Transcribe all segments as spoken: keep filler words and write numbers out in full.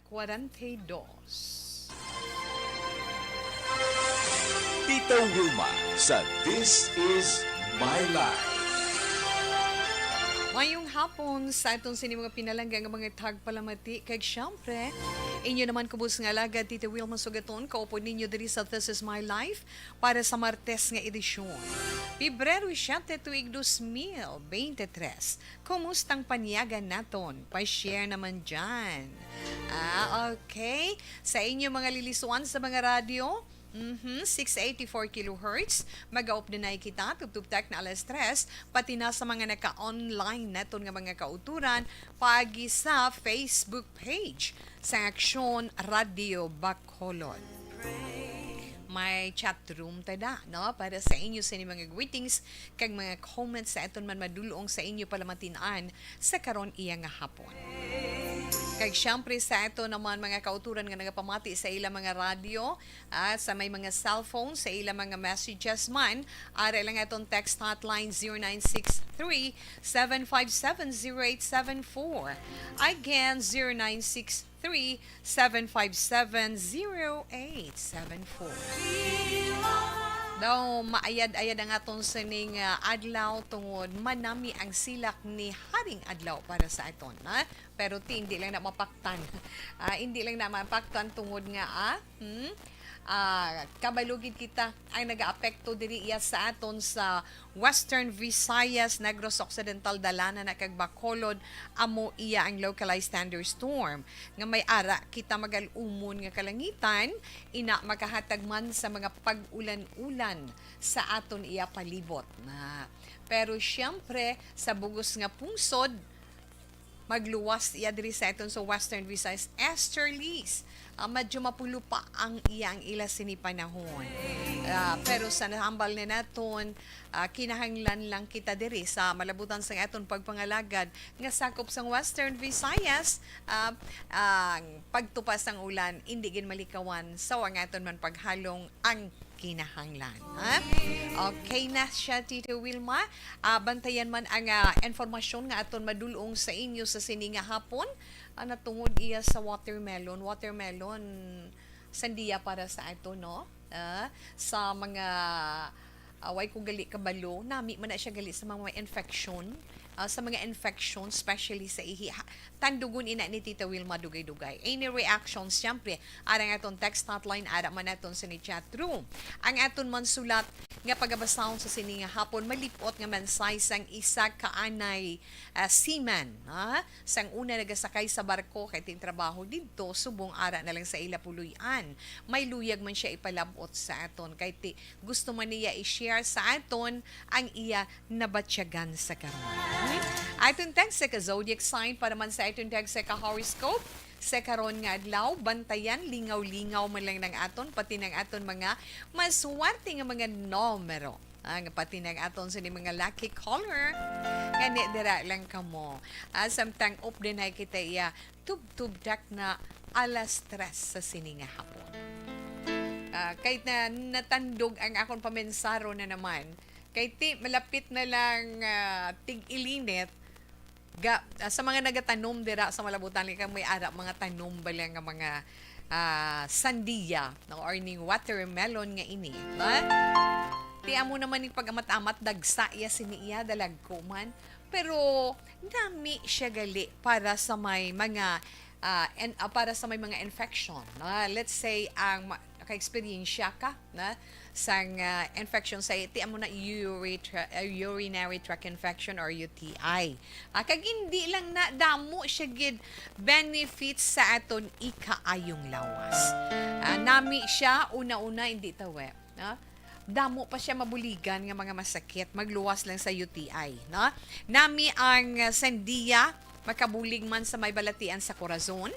Kwarenta y dos. Tita Wilma sa This Is My Life. Mayong hapon sa aton sini mga pinalangga nga mga tagpalamati, kag siyempre, inyo naman kubos nga alagad, Tita Wilma Sugaton, kaupod ninyo diri sa This Is My Life para sa Martes nga edisyon, Pebrero siete, tuig dos mil bente tres. Kumusta ang panyagan naton? Pa-share naman dyan. Ah, okay. Sa inyo mga lilisuan sa mga radyo, mhm, six eighty-four kilohertz, mag-aop na kita, tubtub tak na alas tres, pati na sa mga naka-online naton nga mga kauturan, paagi sa Facebook page sa Aksyon Radio Bacolod. May chat room ta da, no? Para sa inyo sini mga greetings kag mga comments sa aton man madulong sa inyo palamatian sa karon iya nga hapon. Kag siyempre sa ato naman mga kauturan nga nagapamati sa ila mga radyo, ah, sa may mga cellphone, sa ila mga messages man, ara lang aton text hotline zero nine six three, seven five seven, zero eight seven four. Again, zero nine six three, seven five seven, zero eight seven four. Daw maayad-ayad ang aton sining, ah, adlaw tungod manami ang silak ni Haring Adlaw para sa aton, ha? Pero ti, hindi lang na mapaktan. Ah, hindi lang na mapaktan tungod nga, ah, hmm? Ah, kabalo gid kita ang nagaapekto diri iya sa aton sa Western Visayas, Negros Occidental, Dalanan na kag Bacolod, amo iya ang localized thunderstorm nga may ara kita magal-umon nga kalangitan, ina makahatag man sa mga pag-ulan-ulan sa aton iya palibot na. Pero siyempre, sa bugos nga pungsod, magluwas iya diri sa aton sa Western Visayas, easterlies. Ah, medyo mapulo pa ang iya, ang ila sini panahon. Ah, pero sa nahambal na naton, ah, kinahanglan lang kita diri sa malabutan sang aton pagpangalagad nga sakop sang Western Visayas, ah, ang pagtupa sang ulan, indi gid malikawan, so ang aton man paghalong ang kinahanglan. Ha? Okay na siya, Tito Wilma. Ah, bantayan man ang, ah, informasyon nga aton madulong sa inyo sa sini nga hapon. Ah, natungod iya sa watermelon. Watermelon, sandiya para sa ato, no? Ah, sa mga, ah, way ko gali kabalo, nami man na siya gali sa mga may infection. Ah, sa mga infection, especially sa ihi. Ha, tandugon ina ni Tita Wilma dugay-dugay. Any reactions, siyempre, arang aton text hotline, ara man naton sa ni chat room. Ang aton man sulat nga pagabasahon sa sini nga hapon, malipot nga mensahe sang isa ka anay, ah, seaman, ha? Sang una nagasakay sa barko kay tintrabaho didto, subong ara na lang sa ila puloy-an. May luyag man siya ipalabot sa aton kay ti, gusto man niya i-share sa aton ang iya nabatyagan sa karon. Hmm? Aton tag sa ka zodiac sign para man sa aton tag sa ka horoscope sa karon nga adlaw, bantayan, lingaw-lingaw man lang nang aton, pati nang aton mga maswerte nga mga numero. Ah, nga pati nang aton sa mga lucky color. Gani, dira lang kamo. Ah, samtang update na kita iya, tubtub tak na alas tres sa sini nga hapon. Ah, kahit na natandog ang akon pamensaro na naman, kay ti malapit na lang, ah, tig-ilinit, ga, ah, sa mga nagatanom dira sa malabutan, kay may ara mga tanom bala nga mga, ah, sandiya, no, or ning watermelon nga ini, no? Ti amo naman ning pag-amat-amat, dagsa iya sini iya, dalagko man. Pero nami siya gali para sa may mga, ah, en-, ah, para sa may mga infection, no? Let's say, ang ma-, naka-eksperyensya ka na sang, ah, infection sa iti amo na uretra-, ah, urinary tract infection or U T I. Ah, kag hindi lang na damo siya gid benefits sa aton ikaayong lawas. Ah, nami siya una-una, hindi tawe, no? Damo pa siya mabuligan nga mga masakit, magluwas lang sa U T I, no? Nami ang, ah, sandiya, makabulig man sa may balatian sa korazon,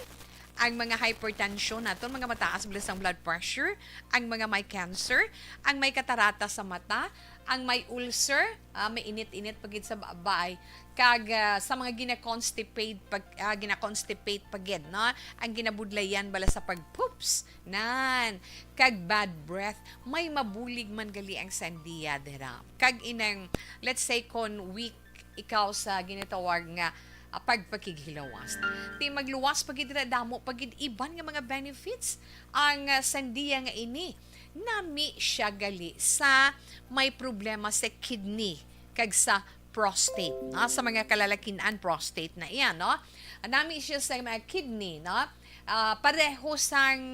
ang mga hypertension naton, mga mataas bala sang blood pressure, ang mga may cancer, ang may katarata sa mata, ang may ulcer, ah, may init-init pa gid sa ba-, baay, kag, ah, sa mga gina-constipate pag, ah, gina-constipate pa gid, no? Ang ginabudlayan bala sa pag-poops, nan, kag bad breath, may mabulig man gali ang sandiya dira. Kag inang, let's say, kon weak ikaw sa ginatawag nga, ah, pagpakighilawas. Ti magluwas pa gid dira, damo pa gid iban nga mga benefits ang, ah, sandiya nga ini. Nami siya gali sa may problema sa kidney kag sa prostate, no? Sa mga kalalakin-an, prostate na iya, no? Nami siya sa mga kidney, no? Ah, pareho sang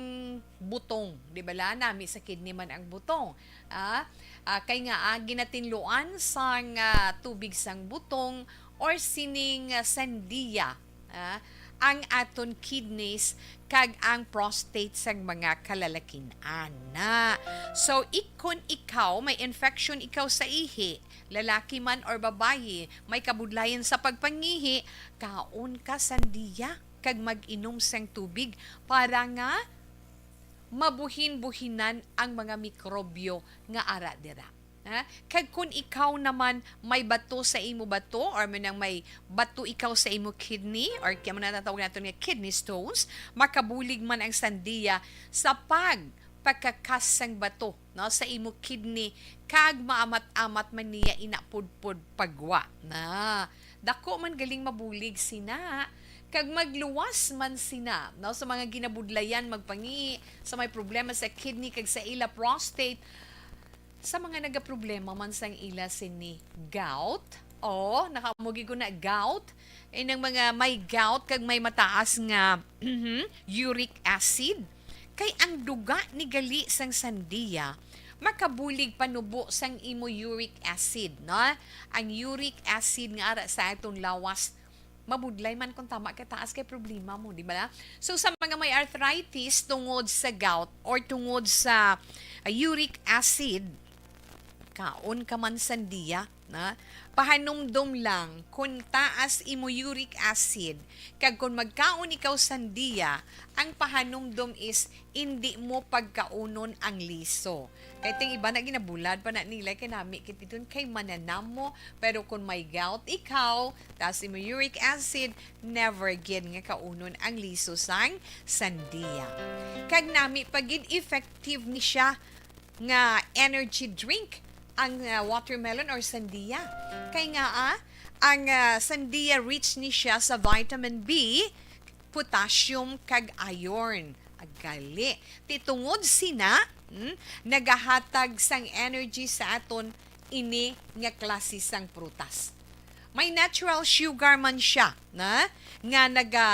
butong, di ba la? Nami sa kidney man ang butong. Ah, ah, kay nga, ah, ginatinluan sang, ah, tubig sang butong or sining, ah, sandiya, ah, ang aton kidneys kag ang prostate sang mga kalalakin-an na. So, ik-, kon ikaw may infection ikaw sa ihi, lalaki man or babayi, may kabudlayan sa pagpangihi, kaon ka sandiya kag mag-inom sang tubig para nga mabuhin-buhinan ang mga mikrobyo nga ara dira. Ha? Kag kun ikaw naman may bato sa imo bato, or may nang may bato ikaw sa imo kidney, or kaya mo na natawag naton nga kidney stones, makabulig man ang sandiya sa pagpakakas sang bato, no, sa imo kidney, kag maamat-amat man niya ina pudpod pagwa na. Dako man galing mabulig sina, kag magluwas man sina, no, sa mga ginabudlayan magpangi, sa may problema sa kidney kag sa ila prostate, sa mga nagaproblema man sang ila sini gout, o nakamugi ko na gout, inang mga may gout kag may mataas nga, mhm, uric acid, kay ang duga ni gali sang sandiya makabulig panubo sang imo uric acid, no? Ang uric acid nga ara sa aton lawas, mabudlay man kung tama ka taas kay problema mo, di ba? So, sa mga may arthritis tungod sa gout or tungod sa, ah, uric acid, kaon ka man sandiya, na? Pahanumdom lang kung taas imo uric acid, kag kung magkaon ikaw sandiya, ang pahanumdom is indi mo pagkaunon ang liso. Kay ting iba na ginabulad pa na nila kay nami kit iton kay mananam mo, pero kung may gout ikaw, taas imo uric acid, never gid nga kaunon ang liso sang sandiya. Kag nami pa gid effective ni siya nga energy drink ang, ah, watermelon or sandiya. Kay nga, ah, ang, ah, sandiya rich ni siya sa vitamin B, potassium, kag iron. Agali. Ti tungod sina, hmm, nagahatag sang energy sa aton ini nga klase sang prutas. May natural sugar man siya, na, nga naga,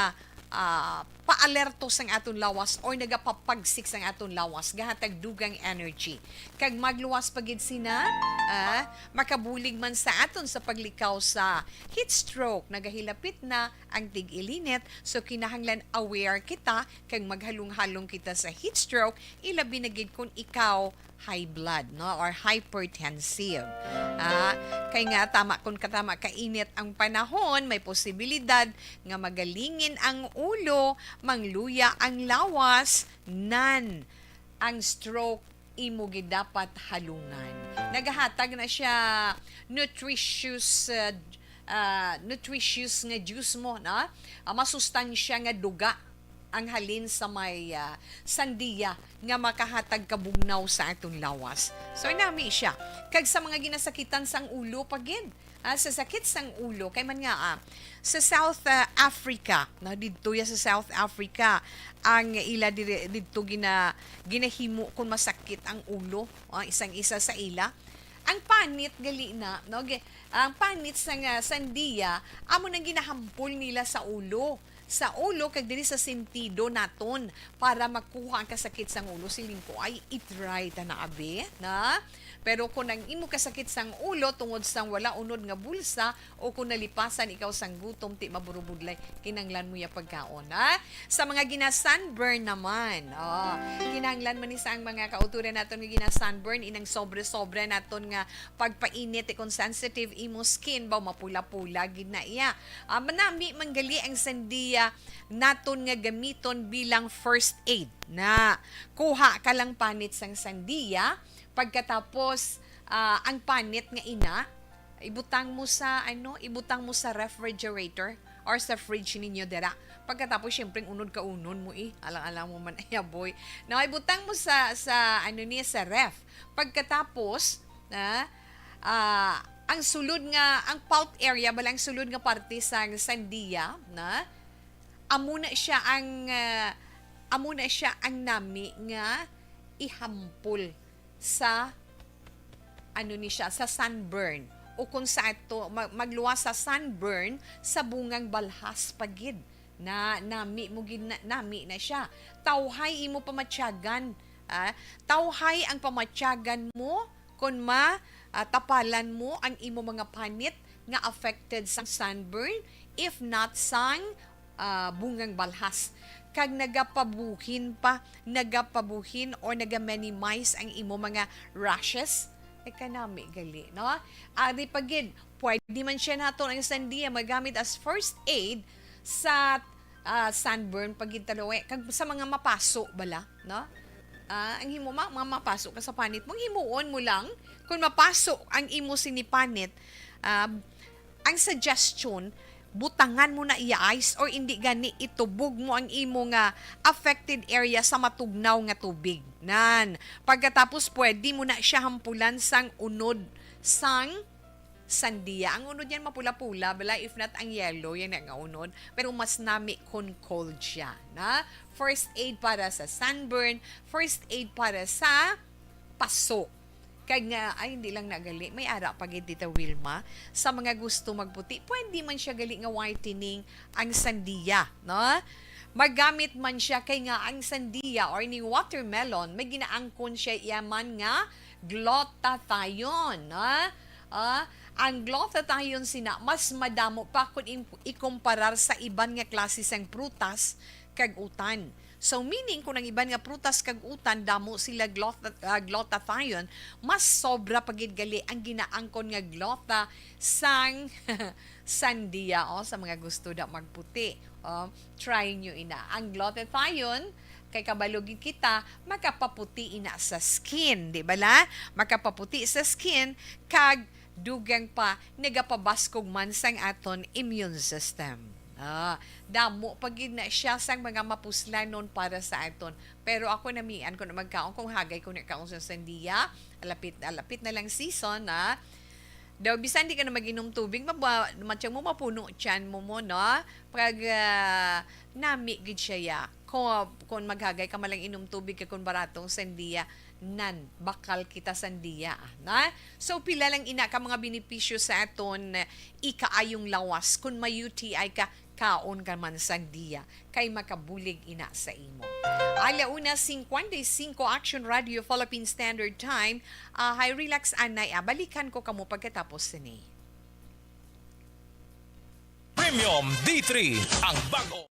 ah, paalerto sang aton lawas or nagapapagsik sang aton lawas, gahatag dugang energy. Kag magluwas pa gid sina, ah, makabulig man sa aton sa paglikaw sa heat stroke. Nagahilapit na ang tig-ilinit, so kinahanglan aware kita kag maghalong-halong kita sa heat stroke, ilabi na gid kung ikaw high blood, no, or hypertensive. Ah, kay nga tama, kung katama kainit ang panahon, may posibilidad nga magalingin ang ulo, mangluya ang lawas, nan ang stroke imo gid dapat halungan. Nagahatag na siya nutritious, uh, uh, nutritious nga juice mo, na, uh, masustansya nga duga ang halin sa may, ah, sandiya nga makahatag kabugnaw sa aton lawas. So, nami siya. Kag sa mga ginasakitan sang ulo pa gid, ah, sa sakit sang ulo, kay man nga, ah, sa South, ah, Africa, na didto ya sa South Africa, ang ila diri, didto gina-, ginahimo kung masakit ang ulo, ah, isang isa sa ila. Ang panit gali na, no? Gi-, ang panit sa nga sandiya, amo nang ginahampol nila sa ulo. Sa ulo kag diri sa sentido naton para makuha ang kasakit sang ulo. Siling ko, ay, i-try ta na, abi, na? Pero kung ang imo kasakit sang ulo tungod sang wala unod nga bulsa o kung nalipasan ikaw sang gutom, ti maburubudlay, kinanglan mo ya pagkaon, ha? Sa mga gina-sunburn naman, oh, kinanglan man ni sa ang mga kauturan naton nga gina-sunburn, inang sobre-sobre naton nga pagpainit, eh, kung sensitive imo skin, ba, mapula-pula gid na iya. Ah, manami man gali ang sandiya naton nga gamiton bilang first aid na. Kuha ka lang panit sang sandiya, pagkatapos, ah, ang panit nga ina, ibutang mo sa, ano, ibutang mo sa refrigerator or sa fridge ninyo dira. Pagkatapos, syempre, ang unod kaunon mo, eh. Alang-alang mo man, ay, aboy. Now, ibutang mo sa, sa, ano niya, sa ref. Pagkatapos, na, ah, Ang sulod nga, ang pulp area, bala ang sulod nga parte sang sandiya, na, amo na siya ang, ah, amo na siya ang nami nga ihampol sa, ano ni siya, sa sunburn. O kung sa ato, ma-, magluwas sa sunburn sa bungang balhas pa gid. Na, nami mo gid na, nami na siya. Tawhay imo pamatyagan, ah, tawhay ang pamatyagan mo kon ma, ah, tapalan mo ang imo mga panit nga affected sang sunburn, if not sang, ah, bungang balhas. Kag nagapabuhin pa, nagapabuhin or naga-minimize ang imo mga rashes. Ay, kanami gali, no? Ari pa gid, pwede man siya naton ang sandiya magamit as first aid sa, ah, sunburn pa gid, talo, eh. Kag sa mga mapaso bala, no? Ah, ang himo ma-, mga mapaso ka sa panit mo, himuon mo lang. Kung mapaso ang imo sini panit, ah, ang suggestion, butangan mo na iya ice or indi gani itubog mo ang imo nga affected area sa matugnaw nga tubig. Nan, pagkatapos pwede mo na siya hampulan sang unod sang sandiya. Ang unod yan mapula-pula, bala, if not ang yellow, yan nga unod. Pero mas nami kon cold siya, na? First aid para sa sunburn, first aid para sa paso. Kag nga, ay, hindi lang nagali, may ara pa gid, Tita Wilma, sa mga gusto magputi, pwede man siya gali nga whitening ang sandiya, no? Magamit man siya kay nga ang sandiya or ni watermelon, may ginaangkon siya iya man nga glutathione, no? Ah, ang glutathione sina mas madamo pa kung im-, ikumparar sa iban nga klase sang prutas kag utan. So, meaning, kung ang iban nga prutas kag utan damo sila gluta-, ah, glutathione, mas sobra pa gid gali ang ginaangkon nga gluta sang sandiya, oh, sa mga gusto da magputi. Oh, try nyo ina. Ang glutathione, kay kabalo gid kita, makapaputi ina sa skin, di bala? Makapaputi sa skin, kag dugang pa, nagapabaskog man sang aton immune system. Ah, damo pa gid na siya sang mga mapuslanon para sa aton. Pero ako, namian ko na magkaon kung hagay ko na kaon sa sandiya. Alapit, alapit na lang season, ah. Daw, bisan di ka na mag-inom tubig, maba-, matyang mo mapuno tiyan mo mo, no? Pag, ah, nami gid siya, ya. Kung, kung maghagay ka malang inom tubig ka kung baratong sandiya, nan, bakal kita sandiya, ah, na? So, pila lang ina ka mga benepisyo sa aton, eh, ikaayong lawas. Kung may U T I ka, kaon ka man sandiya, kay makabulig ina sa imo. Ala una cincuenta y cinco, Action Radio Philippine Standard Time. Ah, hay, relax, anay, ah. Balikan ko kamo pagkatapos sini. Premium D three, ang bago.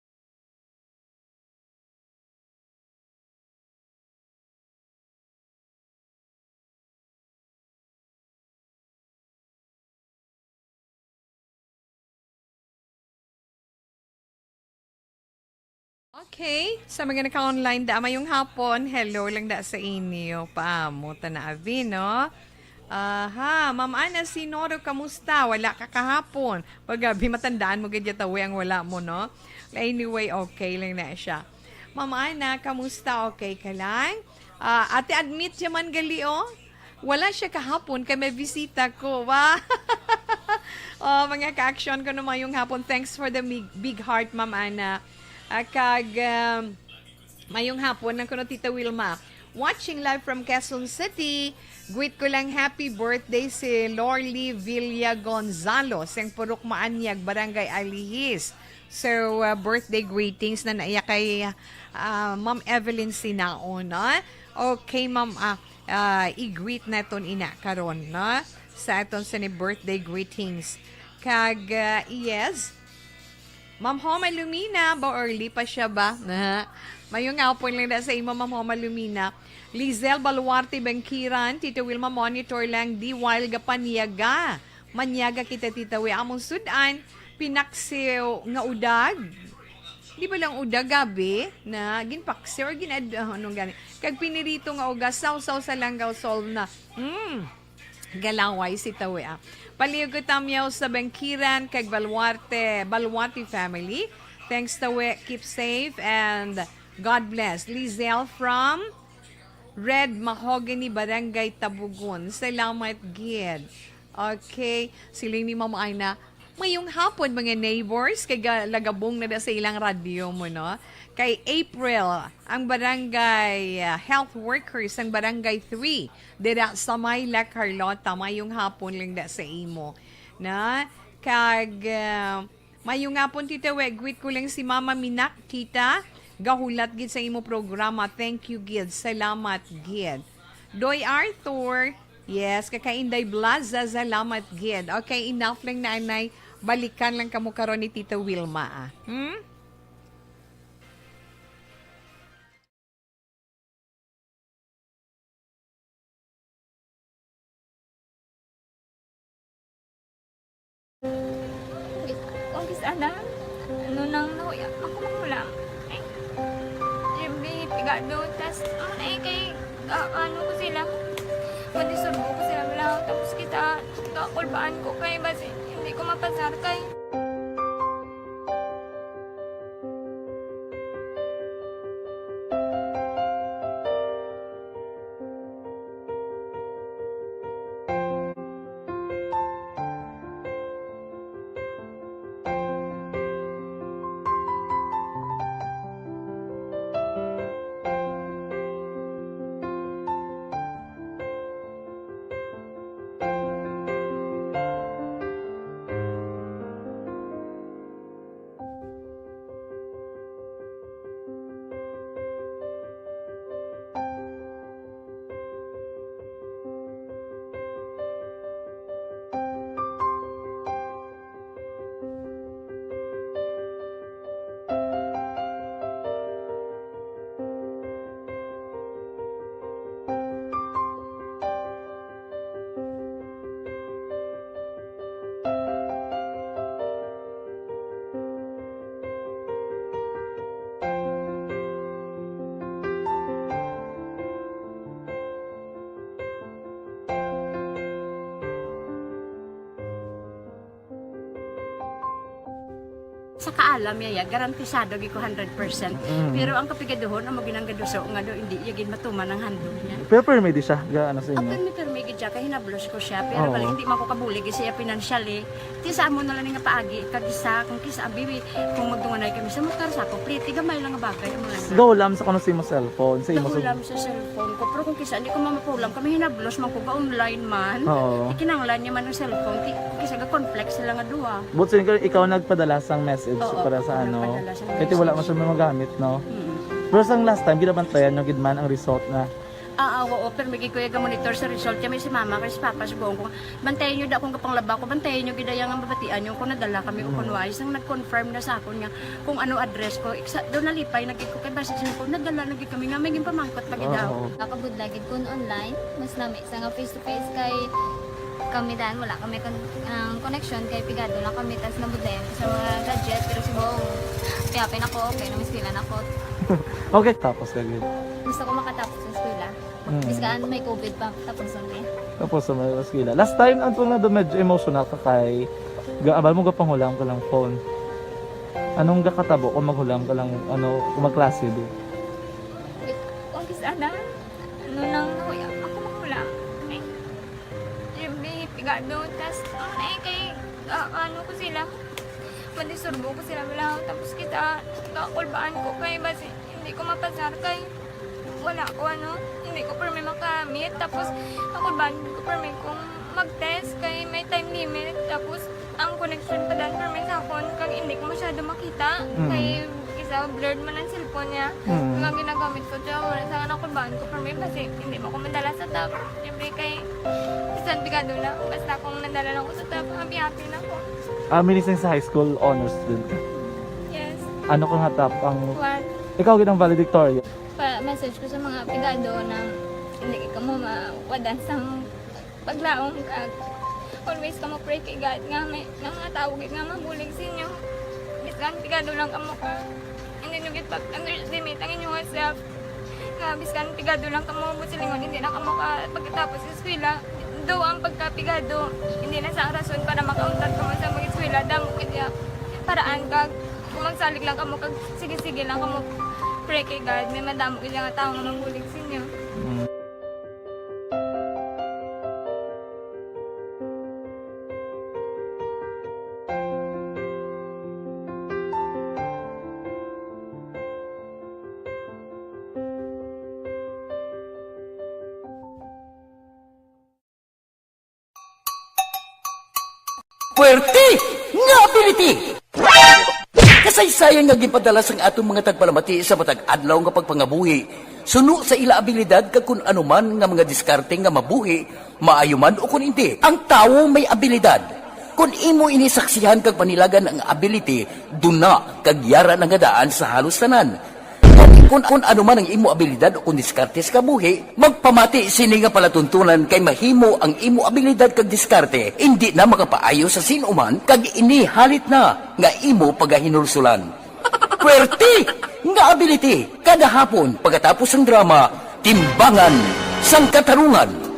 Okay, sa mga naka-online da, mayong hapon. Hello lang da sa inyo. Paamo ta na abi, no? Aha, Ma'am Ana Sinoro, kamusta? Wala ka kahapon. Pagabi, matandaan mo gid yata, we, ang wala mo, no? Anyway, okay lang na siya. Ma'am Ana, kamusta? Okay ka lang? Ah, ate, admit siya man gali, oh. Wala siya kahapon kay may bisita ko. Wa-, oh, mga ka-action ko no mayong hapon. Thanks for the mig-, big heart, Ma'am Ana. Ah, kag, um, mayong hapon lang kuno, Tita Wilma. Watching live from Quezon City. Greet ko lang happy birthday si Lorly Villa Gonzalo, sing Purok Maanyag, Barangay Alihis. So, uh, birthday greetings na naiya kay, uh, Ma'am Evelyn Sinaon, no? Okay, Ma'am, ah, ah, i-greet naton ina karon, no? Sa aton sa ni birthday greetings. Kag, uh, yes, Ma'am Homa Lumina, ba early pa siya ba? Na, mayong hapon lang na sa imo, Ma'am Homa Lumina. Lizelle Baluarte Bangkiran, Tito Wilma, monitor lang, di while gapanyaga. Manyaga kita, Tita Wi. Among sudan, pinaksiw nga udag. Di ba lang udag, gabi? Na, ginpaksiw or ginad-, ah, anong gani? Kag pinirito nga uga, sawsaw sa langgaw, solve na. Mm. Galaway si Tawi, ah. Palihog ko tamyaw sa Bangkiran, kag Baluarte, Baluarte family. Thanks, Tawi. Keep safe and God bless. Lizelle from Red Mahogany, Barangay Tabugon. Salamat gid. Okay, siling ni Ma'am Ana, "Mayong hapon, mga neighbors," kay ga-, lagabong na da sa ilang radyo mo, no? Kay April, ang barangay, ah, health workers, ang barangay three, dira sa may La Carlota, mayong hapon lang da sa imo, na? Kag, ah, Mayong hapon, Tita We. Greet ko lang si Mama Minak Kita. Gahulat gid sa imo programa. Thank you gid. Salamat gid. Doy Arthur. Yes, kaka Inday Blaza. Salamat gid. Okay, enough lang na, anay. Balikan lang kamo karon ni Tita Wilma, ah. Hmm? Kung kis-, ana, ano nang nahuya, ako magulang. Ay, every pigado, tas, ano na eh, kay, ah, ano ko sila, madisturbo ko sila, wala. Tapos kita, kakulbaan ko kay, basi, hindi ko mapasar kay. Sa kaalam niya, ya, garantisado gid ko hundred percent. Mm. Pero ang kapigaduhon, amo ginang gaduso nga do, hindi iya gid matuman ang handog niya. Pero permi di siya, ga, ano sa inyo? Permi, permi gid siya, kay hinablos ko siya. Pero Oo. Bali, hindi man ko kabulig siya financially. Ti sa amo na lang nga paagi, kag isa, kung kisa, abi, kung magdunganay kami sa motor, sa ako, pliti, gamay lang nga bagay, amo lang. Gahulam sa kuno sa imo cellphone, sa imo sa Gahulam sa cellphone ko, pero kung kisa, hindi ko mamapulam, kami hinablos man ko, ga-online man. Oo. Ikinanglan niya man ang cellphone, ti, kisa ga-conflict sila nga duha. But so, ikaw, ikaw nagpadala sang message Oo, para sa ako ano? Nagpadala sang Kaya wala message. Masyadong magamit, no? Mm. Pero sang last time, ginabantayan nyo gid man ang result na? Ah, ah, oo, pero may kuya ga-monitor sa result. Kami si mama, kay si papa, si buong ko. Bantayan nyo da kung kapanglaba ko, bantayan nyo gid ang mabatian nyo kung nadala kami o Mm. kung wala. Isang nag-confirm na sa akon nga kung ano address ko. Iksa, doon nalipay na gid ko kay basi sa ko, nadala na gid kami nga may ginpamangkot pa gid daw. Oo. Nakabudlay gid kun online, mas nami sa nga face to face kay kami dan wala kami kon-, ang connection kay pigado lang kami tas nabudlayan ko sa mga gadget pero si Bong, kaya pinako, okay, namiskwela na ko. Okay, tapos ka gid. Gusto ko makatapos sa eskwela. Mm. Biskan may covid pa, tapos ang eh. Tapos sa mga eskwela. Last time, ang tunga na medyo emotional ka kay ga-, abal mo gapanghulam ka lang phone. Anong gakatabo kung maghulam ka lang, ano, kung magklase di? Wait, kung kisa na, ano nang nahuya, ako maghulam. Ay, every pigado, tas, ano na eh, kay, ah, ano ko sila, madisturbo ko sila, wala, tapos kita, kakulbaan ko kay, basi, hindi ko mapasar kay, wala ko, ano, hindi ko permi makamit. Tapos, ako ba, hindi ko permi kung mag-test kay may time limit. Tapos, ang connection pa dan permi sa akon, kag hindi ko masyado makita. Mm. Kay isa, blurred man ang cellphone niya. Mm. Kag ang ginagamit ko, siya, wala sa ako ba, ko permi, basi, hindi mo ko madala sa top. Siyempre, kay, bisan pigado na, basta kung nadala lang ko sa top, happy-happy na ko. Ah, minising sa high school, honors student ka? Yes. Ano ka nga top ang One. Ikaw gid ang valedictorian? Pa-message ko sa mga pigado na hindi ka mo mawadan sang paglaom kag always ka mo pray kay God nga may nga mga tawo gid nga mabulig sa inyo. Bisan pigado lang kamo ka, hindi nyo gid pag-underestimate ang inyong self. Nga bisan pigado lang kamo, buot silingon, hindi na kamo ka pagkatapos sa eskwela. Do ang pagkapigado, hindi na sa rason para makauntat kamo sa mag-eskwela. Damo gid ya paraan kag kung magsalig lang kamo kag sige-sige lang kamo pray kay God, may madamo gid nga tawo nga mabulig sa inyo. Mm. Puwerte nga ability! Kasaysayan nga ginpadala sang aton mga tagpalamati sa matag adlaw nga pagpangabuhi, suno sa ila abilidad kag kun ano man nga mga diskarte nga mabuhi, maayo man o kun indi. Ang tawo may abilidad. Kun imo ini saksihan kag panilagan ang ability, duna kag yara na nga daan sa halos tanan. Kung, kung ano man ang imo abilidad o kung diskarte sa kabuhi, magpamati sini nga palatuntunan kay mahimo ang imo abilidad kag diskarte indi na makapaayo sa sin-o man kag ini halit na nga imo pagahinulsulan. Puwerte nga ability kada hapon pagkatapos sang drama, Timbangan sang Katarungan.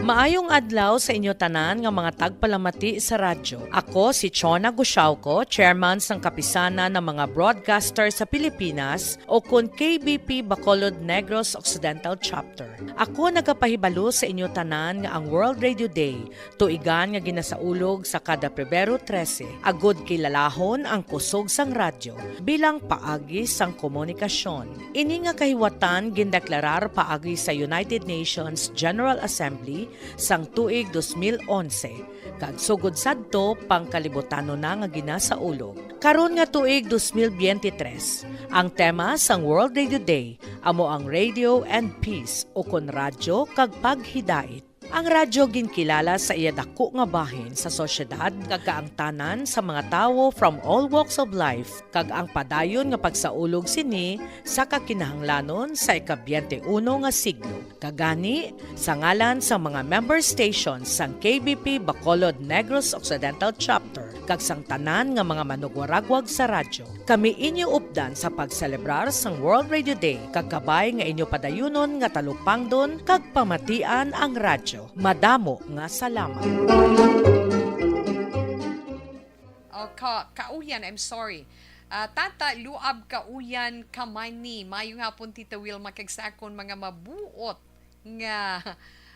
Maayong adlaw sa inyo tanan nga mga tagpalamati sa radyo. Ako si Chona Gusiauco, chairman sang Kapisanan ng mga Broadcaster sa Pilipinas o kon K B P Bacolod Negros Occidental Chapter. Ako nagapahibalo sa inyo tanan nga ang World Radio Day tuigan nga ginasaulog sa kada Pebrero trese, agud kilalahon ang kusog sang radyo bilang paagi sang komunikasyon. Ini nga kahiwatan gindeklarar paagi sa United Nations General Assembly sang tuig dos mil onse, kag sugod sadto pangkalibutano na nga ginasaulog. Karon nga tuig dos mil biyente tres, ang tema sang World Radio Day amo ang Radio and Peace, ukon radyo kag paghidait. Ang radyo ginkilala sa iya dako nga bahin sa sosyedad kag kaangtanan sa mga tawo from all walks of life, kag ang padayon nga pagsaulog sini sa kakinahanglanon sa ika-biyente uno nga siglo. Kagani, sa ngalan sa mga member stations sang K B P Bacolod Negros Occidental Chapter kag sang tanan nga mga manugwaragwag sa radyo, kami inyo updan sa pagselebrar sang World Radio Day kag kabay nga inyo padayunon nga talupangdon kag pamatian ang radyo. Madamo nga salamat. O, ka, Kauyan, I'm sorry. Ah, Tata Luab Kauyan Kamani, mayong hapon, Tita Wilma, kag sa akon mga mabuot nga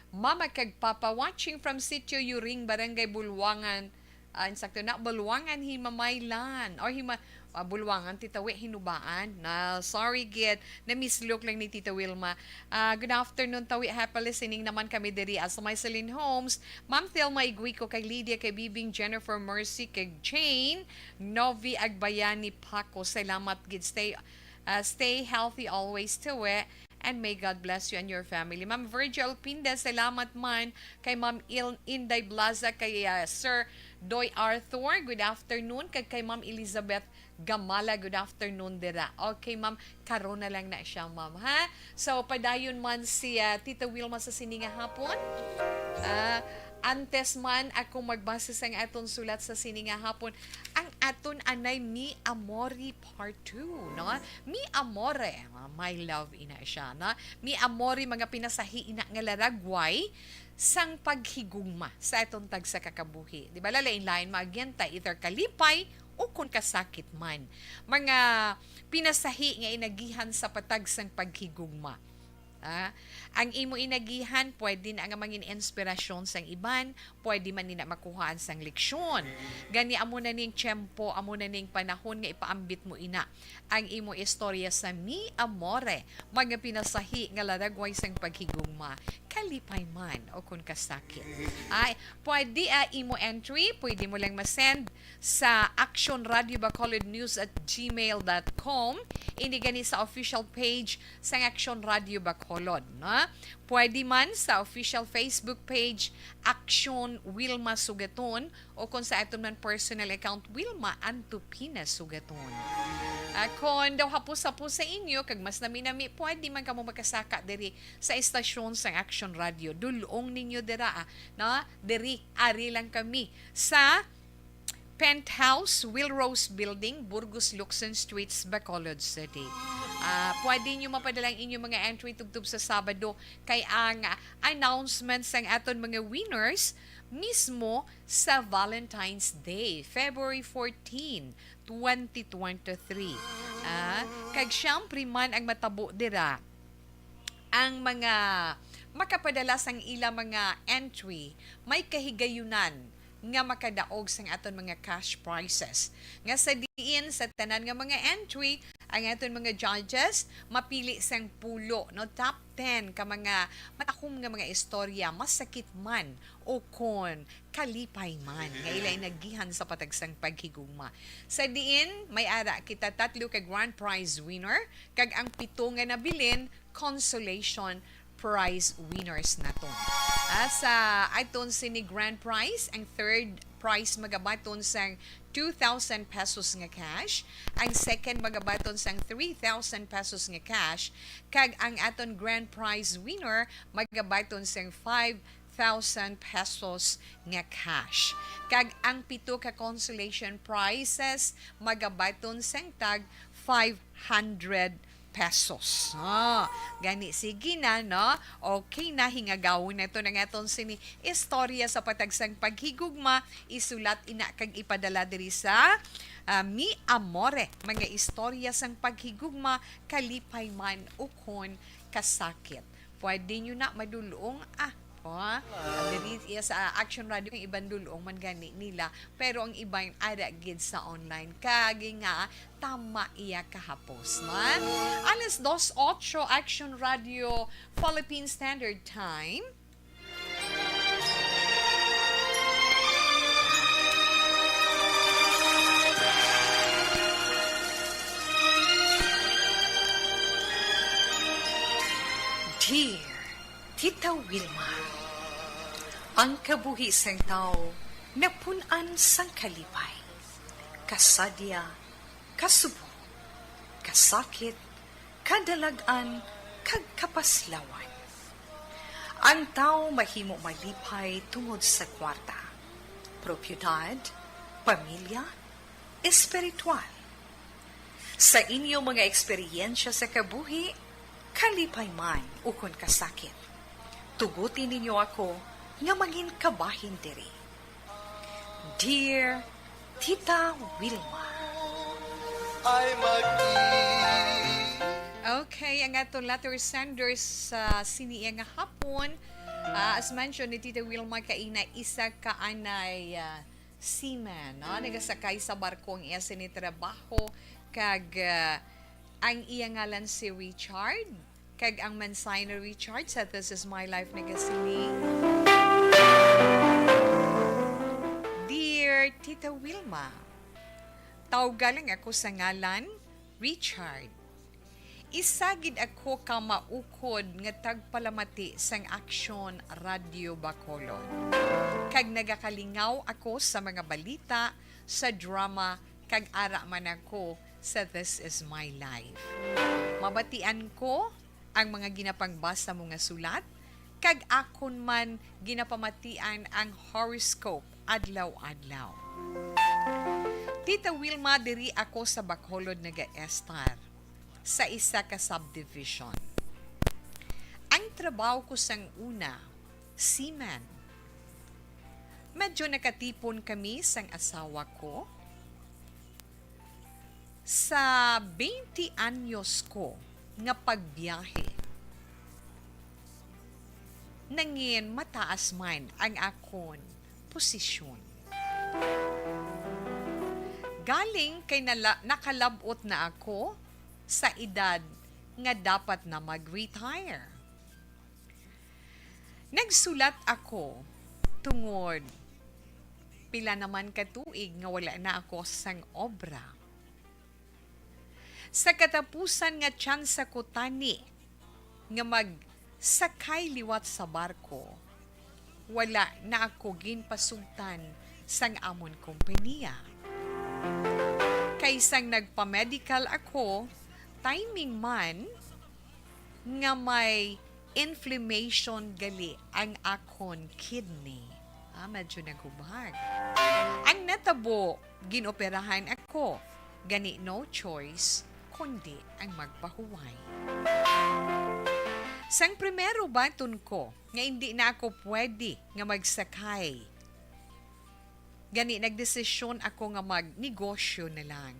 mama kag papa, watching from Sitio Yuring, Barangay Bulwangan. Ah, insakto na, Bulwangan, Himamaylan, or Hima-, ah, Bulwangan, Titawi, Hinubaan. Na, sorry, gid. Na-mislook lang ni Tita Wilma. Ah, good afternoon, Tawi. Happy listening naman kami diri, ah, sa may Celine Homes. Ma'am Thelma Iguico, kay Lydia, kay Bibing, Jennifer, Mercy, kay Jane, Novi Agbayani, Paco. Salamat, gid. Stay, ah, stay healthy always, Tawi. And may God bless you and your family. Ma'am Virgil Pinda, salamat man kay Ma'am Il-, Inday Blaza, kay, ah, Sir Doy Arthur. Good afternoon. Kag kay Ma'am Elizabeth Gamala, good afternoon dira. Okay, ma'am, karon na lang na siya, ma'am, ha? So, padayon man si, ah, Tita Wilma sa sini nga hapon. Ah, antes man ako magbasa sang aton sulat sa sini nga hapon, ang aton anay Mi Amore Part two, no? Mi Amore, ah, my love ina siya, no? Mi Amore, mga pinasahi ina nga laragway sang paghigugma sa aton tagsa ka kabuhi. Di ba, lain-lain maagian ta, either kalipay o kon kasakit man. Mga pinasahi nga inagihan sa patag sang paghigugma. Ah, ang imo inagihan pwede na nga mangin inspirasyon sang iban, pwede man nila makuhaan sang leksyon. Gani, amo na ning tiyempo, amo na ning panahon nga ipaambit mo ina ang imo istorya sa Mi Amore, mga pinasahi nga laragway sang paghigugma, kalipay man o kon kasakit. Ay, pwede, ah, imo entry, pwede mo lang masend sa Action Radio Bacolod News at gmail dot com. Ini gani sa official page sang Action Radio Bacolod, no? Pwede man sa official Facebook page, Action Wilma Sugaton, o kung sa aton man personal account, Wilma Antupina Sugaton. Ah, kon daw hapos-hapos sa inyo, kag mas nami-nami, pwede man kamo makasaka diri sa estasyon sang Action Radio. Dul-ong ninyo dira, ah, no? Diri, ari lang kami sa Penthouse, Will Rose Building, Burgos, Locsin Streets, Bacolod City. Ah, pwede nyo mapadala ang inyong mga entry tubtob sa Sabado, kay ang, ah, announcement sang aton mga winners mismo sa Valentine's Day, February fourteen, twenty twenty-three. Ah, kag siyempre man ang matabo dira, ang mga makapadala sang ila mga entry may kahigayunan nga makadaog sang aton mga cash prizes. Nga sa diin sa tanan nga mga entry, ang aton mga judges mapili sang pulo, no, top ten ka mga matakom nga mga istorya, masakit man o kon kalipay man, nga ilay nagihan sa patag sang paghigugma. Sa diin may ara kita tatlo ka grand prize winner, kag ang pito nga nabilin consolation prize winners naton. Ah, sa aton sini grand prize, ang third prize magabaton sang two thousand pesos nga cash, ang second magabaton sang three thousand pesos nga cash, kag ang aton grand prize winner magabaton sang five thousand pesos nga cash. Kag ang pito ka consolation prizes magabaton sang tag five hundred pesos. Ah, gani, sige na, no? Okay na, hingagawon nato na nga aton sini istorya sa patag sang paghigugma. Isulat ina kag ipadala diri sa, ah, Mi Amore, mga istorya sang paghigugma, kalipay man ukon kasakit. Pwede nyo na madulong, ah, oh, diri iya sa Action Radio, ang iban dulong man gani nila, pero ang iban ara gid sa online. Kagi nga, tama iya kahapos, man. Alas dos ocho, Action Radio, Philippine Standard Time. Dear Tita Wilma, ang kabuhi sang tawo napun-an sang kalipay, kasadya, kasubo, kasakit, kadalag-an, kag kapaslawan. Ang tawo mahimo malipay tungod sa kwarta, propiedad, pamilya, espiritual. Sa inyo mga eksperyensya sa kabuhi, kalipay man ukon kasakit, tuguti ninyo ako nga mangin kabahin diri. Dear Tita Wilma. Ay, mag-i- Okay, ang aton letter sender sa sini nga hapon. Ah, as mentioned ni Tita Wilma kaina, isa ka anay, ah, seaman, no? Nagasakay sa barko ang iya sini trabaho, kag, ah, ang iya ngalan si Richard, kag ang mensahe ni Richard sa This Is My Life nagasiling, Dear Tita Wilma, tawga lang ako sa ngalan Richard. Isa gid ako ka maukod nga tagpalamati sang Aksyon Radyo Bacolod, kag nagakalingaw ako sa mga balita, sa drama, kag ara man ako sa This Is My Life. Mabatian ko ang mga ginapangbasa mo nga sulat, kag akon man ginapamatian ang horoscope adlaw-adlaw. Tita Wilma, diri ako sa Bacolod nagaestar, sa isa ka subdivision. Ang trabaho ko sang una, seaman. Medyo nakatipon kami sang asawa ko. Sa twenty anyos ko nga pagbiyahe, nangin mataas man ang akon posisyon. Galing kay nala-, nakalab-ot na ako sa edad nga dapat na mag-retire. Nagsulat ako tungod pila naman ka tuig nga wala na ako sang obra. Sa katapusan nga tsansa ko tani nga magsakay liwat sa barko, wala na ako ginpasugtan sang amon kompanya. Kay sang nagpa-medical ako, timing man nga may inflammation gali ang akon kidney. Ah, medyo naghubag. Ang natabo, ginoperahan ako. Gani, no choice kundi ang magpahuway. Sang primero, baton ko nga indi na ako pwede nga magsakay. Gani, nagdesisyon ako nga magnegosyo na lang.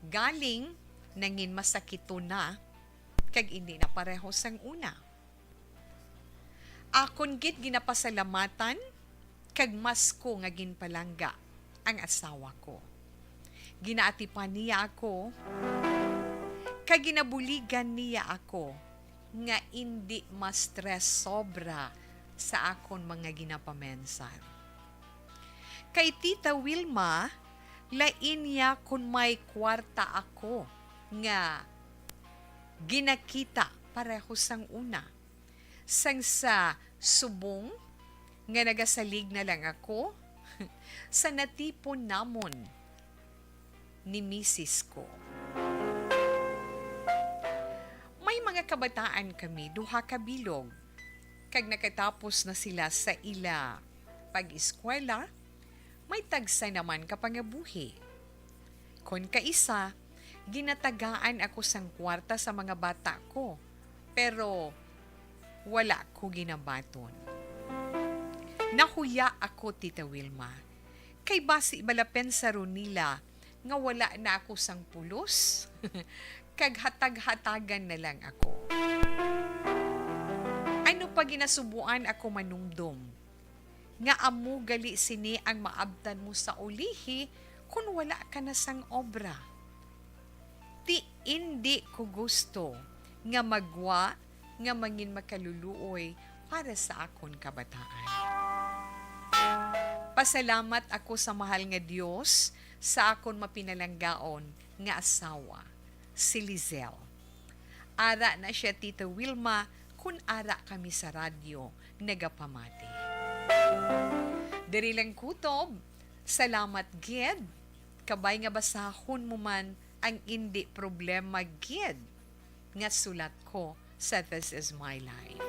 Galing, nangin masakiton na, kag indi na pareho sang una. Akon gid ginapasalamatan kag mas ko nga ginpalangga ang asawa ko. Ginaatipan niya ako, kag ginabuligan niya ako nga indi ma-stress sobra sa akon mga ginapamensar. Kay Tita Wilma, lain niya kon may kwarta ako nga ginakita pareho sang una, sang sa subong nga nagasalig na lang ako sa natipon namon ni misis ko. May mga kabataan kami, duha ka bilog, kag nakatapos na sila sa ila pag-eskwela, may tagsa naman ka pangabuhi. Kon kaisa, ginatagaan ako sang kwarta sa mga bata ko, pero wala ko ginabaton. Nahuya ako, Tita Wilma, kay basi bala pensaron nila nga wala na ako sang pulos, kag hatag-hatagan na lang ako. Ano pa ginasubuan ako manumdom, nga amo gali sini ang maabtan mo sa ulihi kon wala ka na sang obra. Ti indi ko gusto nga magwa nga mangin makaluluoy para sa akon kabataan. Pasalamat ako sa mahal nga Dios sa akon mapinalanggaon nga asawa, si Lizelle. Ara na sia, Tita Wilma, kun ara kami sa radyo nagapamati. Diri lang kutob. Salamat gid. Kabay nga basahon mo man ang indi problema gid nga sulat ko sa This Is My Life.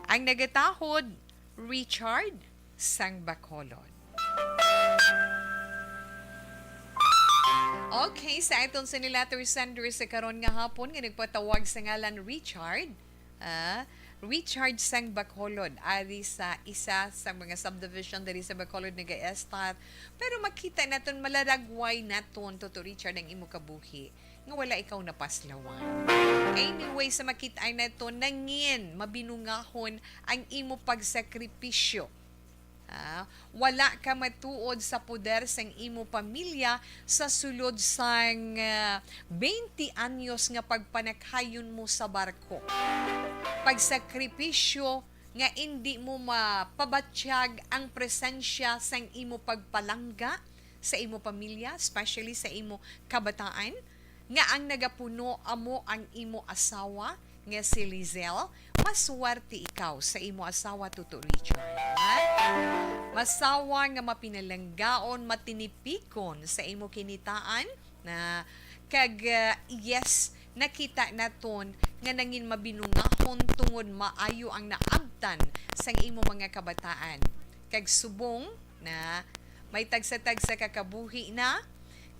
Ang nagatahod, Richard sang Bacolod. Okay, sa aton sini letter sender sa karon nga hapon nga nagpatawag sa ngalan Richard, ah, Richard sang Bacolod, ari sa isa sa mga subdivision diri sa Bacolod nagaestar. Pero makita naton malaragway naton, Toto Richard, ang imo kabuhi nga wala ikaw napaslawan. Anyway, sa makit-ay naton, nangin mabinungahon ang imo pagsakripisyo. Ah, wala ka matuod sa poder sang imo pamilya sa sulod sang, ah, twenty anyos nga pagpanakhayon mo sa barko. Pagsakripisyo nga indi mo mapabatyag ang presensya sang imo pagpalangga sa imo pamilya, especially sa imo kabataan, nga ang nagapuno amo ang imo asawa nga si Lizelle. Maswerte ikaw sa imo asawa, Toto Richard. Masawa nga mapinalanggaon, matinipikon sa imo kinitaan, na kag, uh, yes, nakita naton nga nangin mabinungahon tungod maayo ang naabtan sang imo mga kabataan. Kag subong na may tagsa-tagsa ka kabuhi na,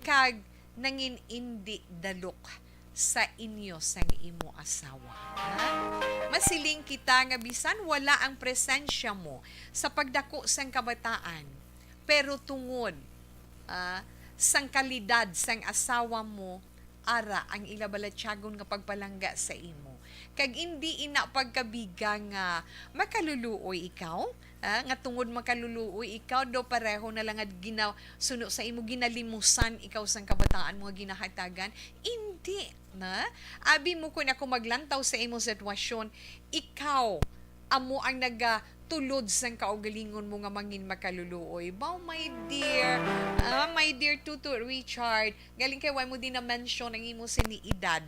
kag nangin indi dalok sa inyo sang imo asawa. Ha? Masiling kita nga bisan wala ang presensya mo sa pagdako sang kabataan, pero tungod, ah, sang kalidad sang asawa mo, ara ang ila balatyagon nga pagpalangga sa imo. Kag indi ina pagkabiga nga makaluluoy ikaw, ah, nga tungod makaluluoy ikaw, daw pareho na lang nga ginasuno sa imo, ginalimusan ikaw sang kabataan mo nga ginahatagan. Indi na. Abi mo, kun ako maglantaw sa imo sitwasyon, ikaw amo ang nagatulod sang kaugalingon mo nga mangin makaluluoy. Baw, my dear, ah, my dear Tuto Richard, galing kay wala mo din na-mention ang imo sini edad.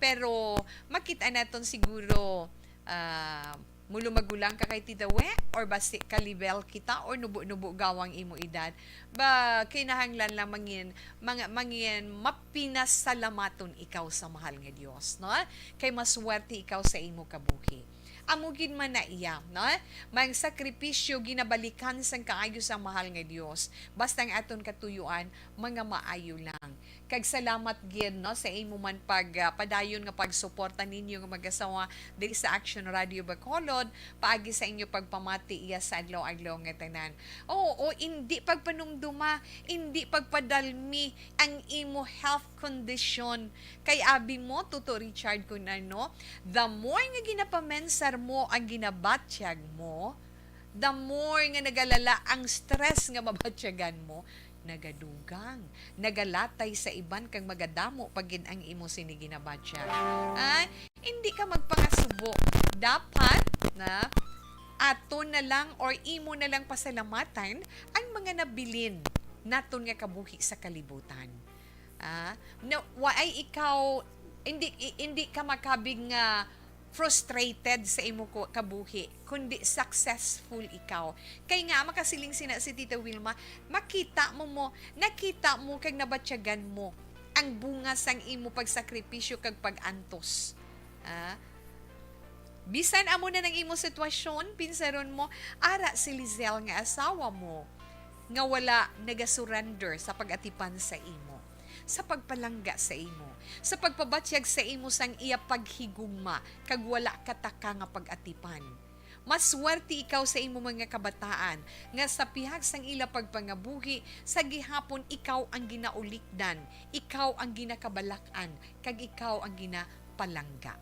Pero makita naton siguro, ah, mulumagulang ka kay Tita We, or basi ka-level kita, or nubo-nubo gawang imo edad. Ba, kinahanglan lang mangin, mga, mangin mapinasalamaton ikaw sa mahal nga Dios, no? Kay maswerte ikaw sa imo kabuhi. Amo gid man na iya, no? May sakripisyo ginabalikan sang kaayo sang mahal nga Dios, basta ang aton katuyuan, mga maayo lang. Kag salamat gid, no, sa imo man pag, ah, padayon nga pagsuporta ninyo nga mag-asawa diri sa Action Radio Bacolod, paagi sa inyo pagpamati iya sa adlaw-adlaw nga tanan. Oo, indi pagpanumduma, indi pagpadalmi ang imo health condition. Kay abi mo, Tuto Richard, kun ano, the more nga ginapamensar mo ang ginabatyag mo, The more nga nagalala ang stress nga mabatyagan mo, nagadugang, nagalatay sa iban kag magadamo pa gid ang imo sini ginabatyag. Ah, hindi ka magpangasubo. Dapat na aton na lang or imo na lang pasalamatan ang mga nabilin naton nga kabuhi sa kalibutan. Ah, no, waay ikaw, hindi, i-, hindi ka makabig nga frustrated sa imo ku-, kabuhi, kundi successful ikaw. Kay nga, makasiling sina si Tita Wilma, makita mo mo, nakita mo kag nabatyagan mo ang bunga sang imo pagsakripisyo kag pag-antos. Ah, bisan amo na nang imo sitwasyon, pinsaron mo, ara si Lizelle nga asawa mo, nga wala nagasurrender sa pag-atipan sa imo, sa pagpalangga sa imo, sa pagpabatyag sa imo sang iya paghigugma, kag wala ka taka nga pag-atipan. Maswerte ikaw sa imo mga kabataan, nga sa pihak sang ila pagpangabuhi, sa gihapon ikaw ang ginaulikdan, ikaw ang ginakabalak-an, kag ikaw ang ginapalangga.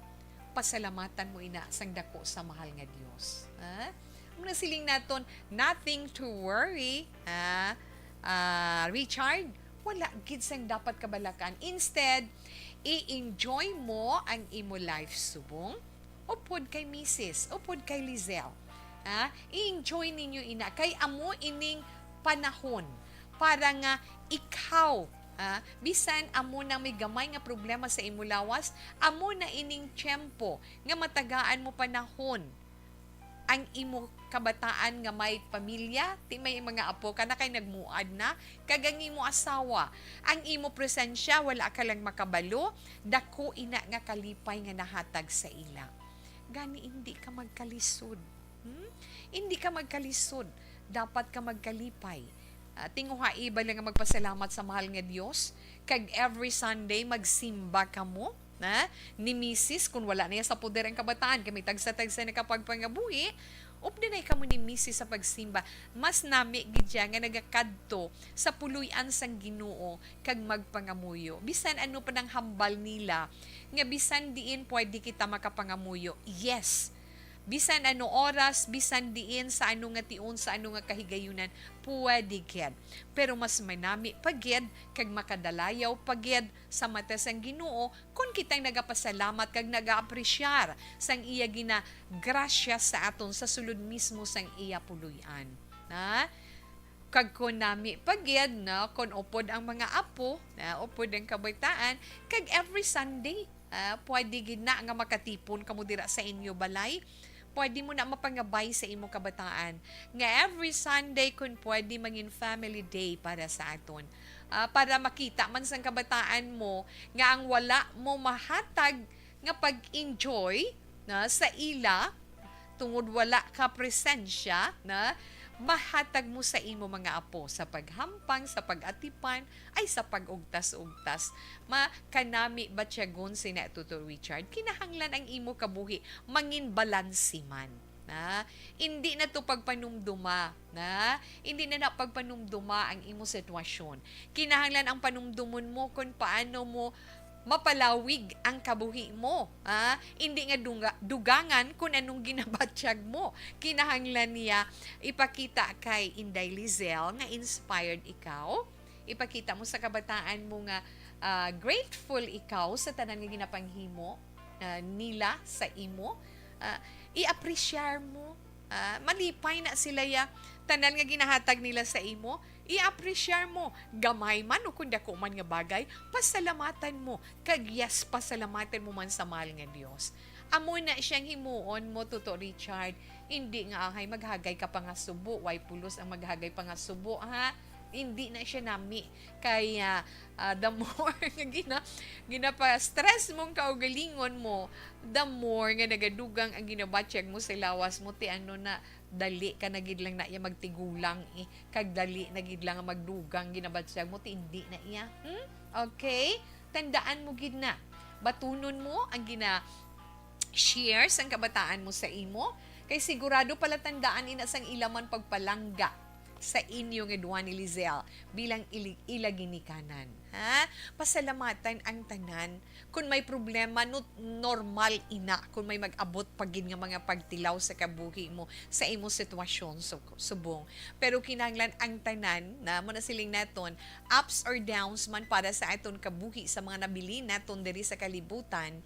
Pasalamatan mo ina sang dako sa mahal nga Dios. Ha? Ang nasiling naton, nothing to worry, ha? Ah, Richard, wala gid sang dapat kabalakan. Instead, i-enjoy mo ang imo life subong upod kay misis, upod kay Lizelle. Ha? I-enjoy ninyo ina kay amo ining panahon para nga ikaw, ha, bisan amo nang may gamay nga problema sa imo lawas, amo na ining tiyempo nga matagaan mo panahon ang imo kabataan nga may pamilya, ti may mga apo ka na kay nagmuad na, kag ang imo asawa, ang imo presensya, wala ka lang makabalo, dako ina nga kalipay nga nahatag sa ila. Gani, hindi ka magkalisod. Hmm? Hindi ka magkalisod. Dapat ka magkalipay. Ah, tinguhai bala nga magpasalamat sa mahal nga Dios, kag every Sunday magsimba kamo, na, ni misis, kun wala na iya sa poder ang kabataan, kay may tagsa-tagsa na ka pagpangabuhi, updanay kamo ni misis sa pagsimba. Mas nami gid siya nga nagakadto sa puloy-an sang Ginoo kag magpangamuyo. Bisan ano pa nang hambal nila, nga bisan diin pwede kita makapangamuyo. Yes, bisan ano oras, bisan diin, sa ano nga tion, sa ano nga kahigayunan, pwede gid. Pero mas manami pa gid kag makadalayaw pa gid sa mata sang Ginoo kon kita'y nagapasalamat kag nagaapresyar sang iya ginagrasya sa aton sa sulod mismo sang iya puloy-an. Na? Kag kon nami pa gid, no, kon upod ang mga apo, na, upod ang kabataan, kag every Sunday, ah, pwede gid na nga makatipon kamo dira sa inyo balay. Pwede mo na mapangabay sa imo kabataan nga every Sunday, kun pwede, mangin family day para sa aton. Ah, para makita man sang kabataan mo nga ang wala mo mahatag nga pag-enjoy, na, sa ila, tungod wala ka presensya, na, mahatag mo sa imo mga apo sa paghampang, sa pag-atipan, ay sa pag-ugtas-ugtas. Ma, kanami batyagon sina Tuto Richard, kinahanglan ang imo kabuhi mangin balanse man. Na, indi na to pagpanumduma, na, indi na na pagpanumduma ang imo sitwasyon. Kinahanglan ang panumdumon mo kung paano mo mapalawig ang kabuhi mo, ha? Hindi nga dunga-, dugangan kung anong ginabatyag mo. Kinahanglan niya ipakita kay Inday Lizelle nga inspired ikaw. Ipakita mo sa kabataan mo nga, ah, grateful ikaw sa tanan nga ginapanghimo, ah, nila sa imo. Ah, i-appreciate mo. Ah, malipay na sila ya tanan nga ginahatag nila sa imo. I-appreciate mo. Gamay man o kung dako man nga bagay, pasalamatan mo. Kag yes, pasalamatan mo man sa mahal nga Dios. Amo na siyang himuon mo, Tuto Richard. Hindi nga ahay maghagay ka pangasubo. Way pulos ang maghagay pangasubo, ha? Hindi na siya nami. Kaya, ah, the more nga gina-, ginapa-stress mong kaugalingon mo, the more nga nagadugang ang ginabatyag mo sa lawas mo, ti ano na, dali ka na gid lang na iya magtigulang, eh. Kag dali na gid lang nga magdugang ginabatyag mo, ti hindi na iya. Hmm? Okay? Tandaan mo gid na. Batunon mo ang gina-share sang kabataan mo sa imo. Kay sigurado pala tandaan ina sang ila man pagpalangga. sa inyo nga duha ni Lizelle bilang ili-, ila ginikanan. Ha? Pasalamatan ang tanan. Kung may problema, no, normal ina. Kung may mag-abot pa gid nga mga pagtilaw sa kabuhi mo, sa imo sitwasyon, sub-, subong. Pero kinahanglan ang tanan, na mo na siling naton, ups or downs man para sa aton kabuhi, sa mga nabilin naton diri sa kalibutan,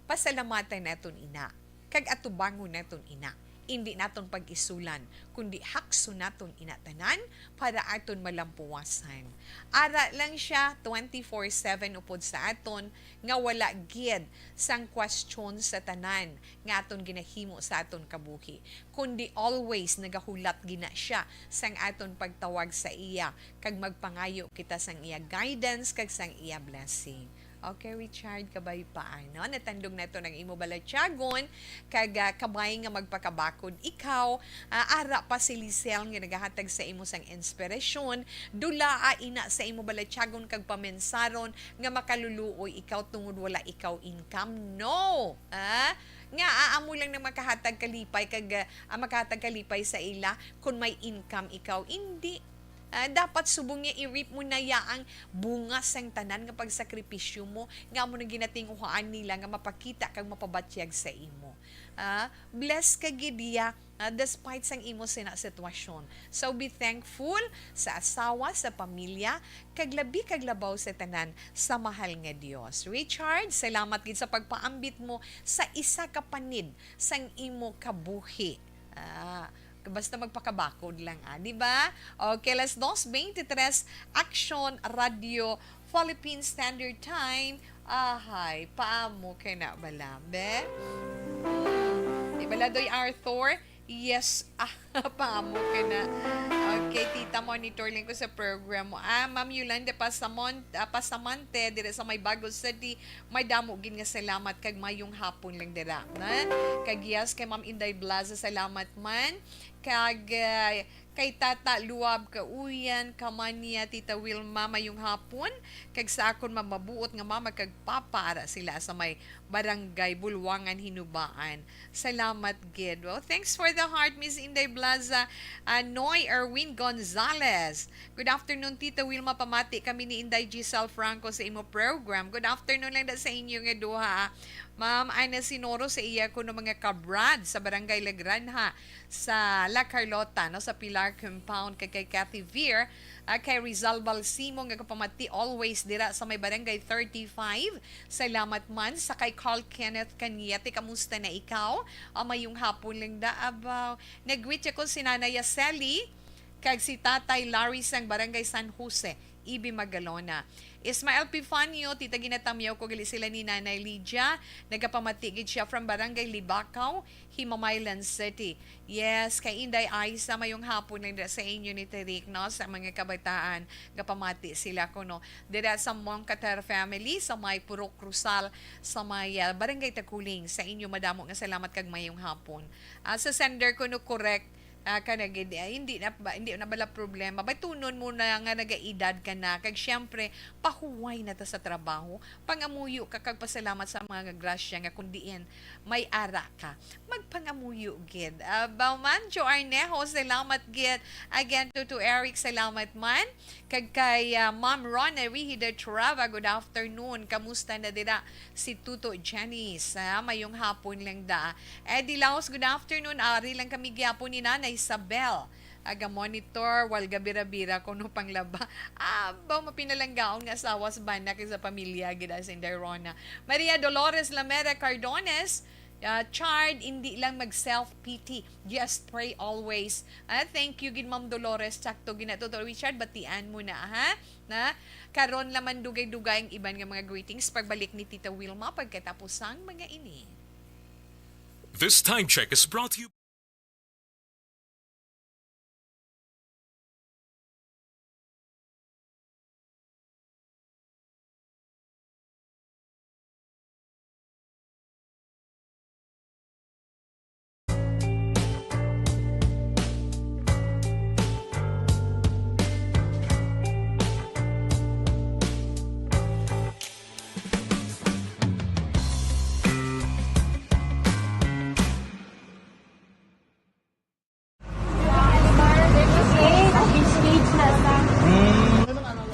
pasalamatan naton ina. Kag atubangon naton ina. Indi naton pag-isulan, kundi hakson naton ina tanan para aton malampuwasan. Ara lang siya twenty-four seven upod sa aton, nga wala gid sang question sa tanan nga aton ginahimo sa aton kabuhi, kundi always nagahulat gina siya sang aton pagtawag sa iya, kag magpangayo kita sang iya guidance kag sang iya blessing. Okay, Richard, kabay pa, ano? Natandog naton ang imo balatyagon, kag, ah, kabay nga magpakabakod ikaw. Ah, ara pa si Lisel nga nagahatag sa imo sang inspirasyon. Dulaa ina sa imo balatyagon kag pamensaron nga makaluluoy ikaw tungod wala ikaw income. No! Ah, nga, ah, amo lang nang makahatag kalipay kag, ah, makahatag kalipay sa ila kung may income ikaw. Indi. Ah, dapat subong niya i-reap mo na ya ang bunga sang tanan nga pagsakripisyo mo, nga amo nang ginatinguhaan nila nga mapakita kag mapabatyag sa imo. Ah, bless ka gid ya, ah, despite sang imo sina sitwasyon. So, be thankful sa asawa, sa pamilya, kag labi kag labaw sa tanan, sa mahal nga Dios. Richard, salamat gid sa pagpaambit mo sa isa ka panid sang imo kabuhi. Ah, basta magpakabakod lang, ah, di ba? Okay, las dos veintitrés, Action Radio Philippine Standard Time. Ahay, paamo ka na bala, be? Hmm. Di bala, Doy Arthur? Yes, ah, paamo ka na. Okay, tita, monitor lang ko sa program mo. Ah, Ma'am Yolanda Pasamon-, ah, Pasamante, dira sa may Bago City, may damo gid nga salamat kag mayong hapon lang dira, na? Kag yes, kay Ma'am Inday Blaza, salamat man. Kag, ah, kay Tata Luab Kauyan, Kamanya, Tita Wilma, mayong hapon. Kag sa akon mamabuot nga mama kag papa, ara sila sa may Barangay Bulwangan, Hinubaan. Salamat gid. Well, thanks for the heart, Miss Inday Blaza. Ah, Noy Erwin Gonzalez. Good afternoon, Tita Wilma. Pamati kami ni Inday Giselle Franco sa imo program. Good afternoon lang da sa inyo nga duha. Ma'am Ana Sinoro sa iya kuno mga kabrad sa Barangay La Granja, sa La Carlota, no, sa Pilar Compound, kag kay Kathy Veer, ah, kay Rizal Balsimo nga kapamati always dira sa may Barangay thirty-five. Salamat man sa kay Carl Kenneth Cañete. Kamusta na ikaw? Ah, mayong hapon lang da, abaw. Nag-greet ako si Nanay Yaseli kag si Tatay Larry sang Barangay San Jose, Ibi Magalona. Ismael Pifanio, Tita, ginatamyaw ko gali sila ni Nanay Lydia. Nagapamati gid siya from Barangay Libacao, Himamaylan City. Yes, kay Inday Aiza, mayong hapon lang dira sa inyo ni Terik, no, sa mga kabataan. Gapamati sila kuno dira sa Moncater family, sa may Purok Cruzal, sa may, ah, Barangay Taculing. Sa inyo, madamo nga salamat kag mayong hapon. Ah, sa sender kuno, correct, ah, ka na gid, ah, hindi na ba, hindi na bala problema. Batunon mo na nga nagaedad ka na. Kag siyempre, pahuway na ta sa trabaho. Pangamuyo ka kag pasalamat sa mga grasya nga kung diin may ara ka. Magpangamuyo gid. Ah, Baumancho Arnejo, salamat gid. Again, Tuto Eric, salamat man. Kag kay, ah, Ma'am Rona Rihida Trava, good afternoon. Kamusta na dira si Tuto Janice? Ah, mayong hapon lang da. Eddie Laos, good afternoon. Ari lang kami gyapon ni Nanay Isabel. Aga-monitor, wal gabira-bira kuno panglaba. Abaw, mapinalanggaon nga asawa sa bana kag sa pamilya gid, as in, Rona. Maria Dolores Lamera Cardones, ah, Chard, hindi lang mag self-pity. Just pray always. Ah, thank you gid, Ma'am Dolores. Sakto gid na, Tuto Richard, batian mo na, ha? Na, karon la man dugay-dugay ang iban nga mga greetings. Pagbalik ni Tita Wilma pagkatapos sang mga ini. This time check is brought to you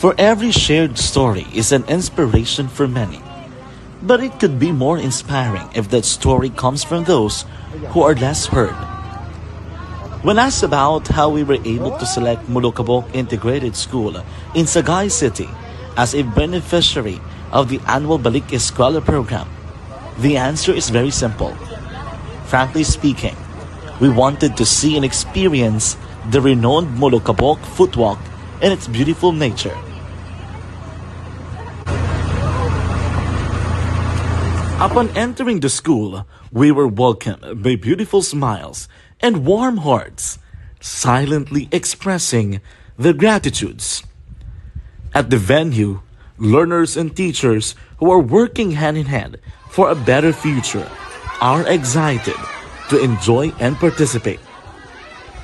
For every shared story is an inspiration for many. But it could be more inspiring if that story comes from those who are less heard. When asked about how we were able to select Molokabok Integrated School in Sagay City as a beneficiary of the annual Balik Eskwela program, the answer is very simple. Frankly speaking, we wanted to see and experience the renowned Molokabok footwalk and its beautiful nature. Upon entering the school, we were welcomed by beautiful smiles and warm hearts, silently expressing their gratitudes. At the venue, learners and teachers who are working hand in hand for a better future are excited to enjoy and participate.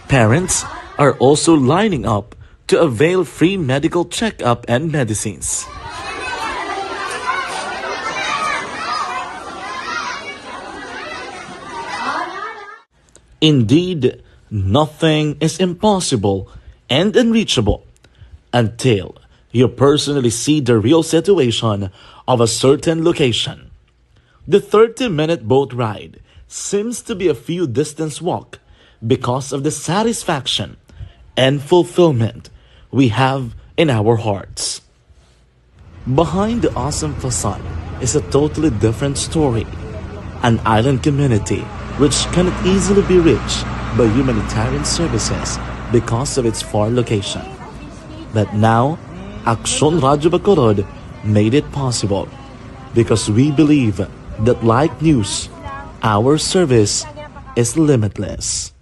Parents are also lining up to avail free medical checkup and medicines. Indeed, nothing is impossible and unreachable until you personally see the real situation of a certain location. The thirty-minute boat ride seems to be a few distance walk because of the satisfaction and fulfillment we have in our hearts. Behind the awesome facade is a totally different story. An island community which cannot easily be reached by humanitarian services because of its far location. But now, Aksyon Radyo Bacolod made it possible because we believe that, like News, our service is limitless.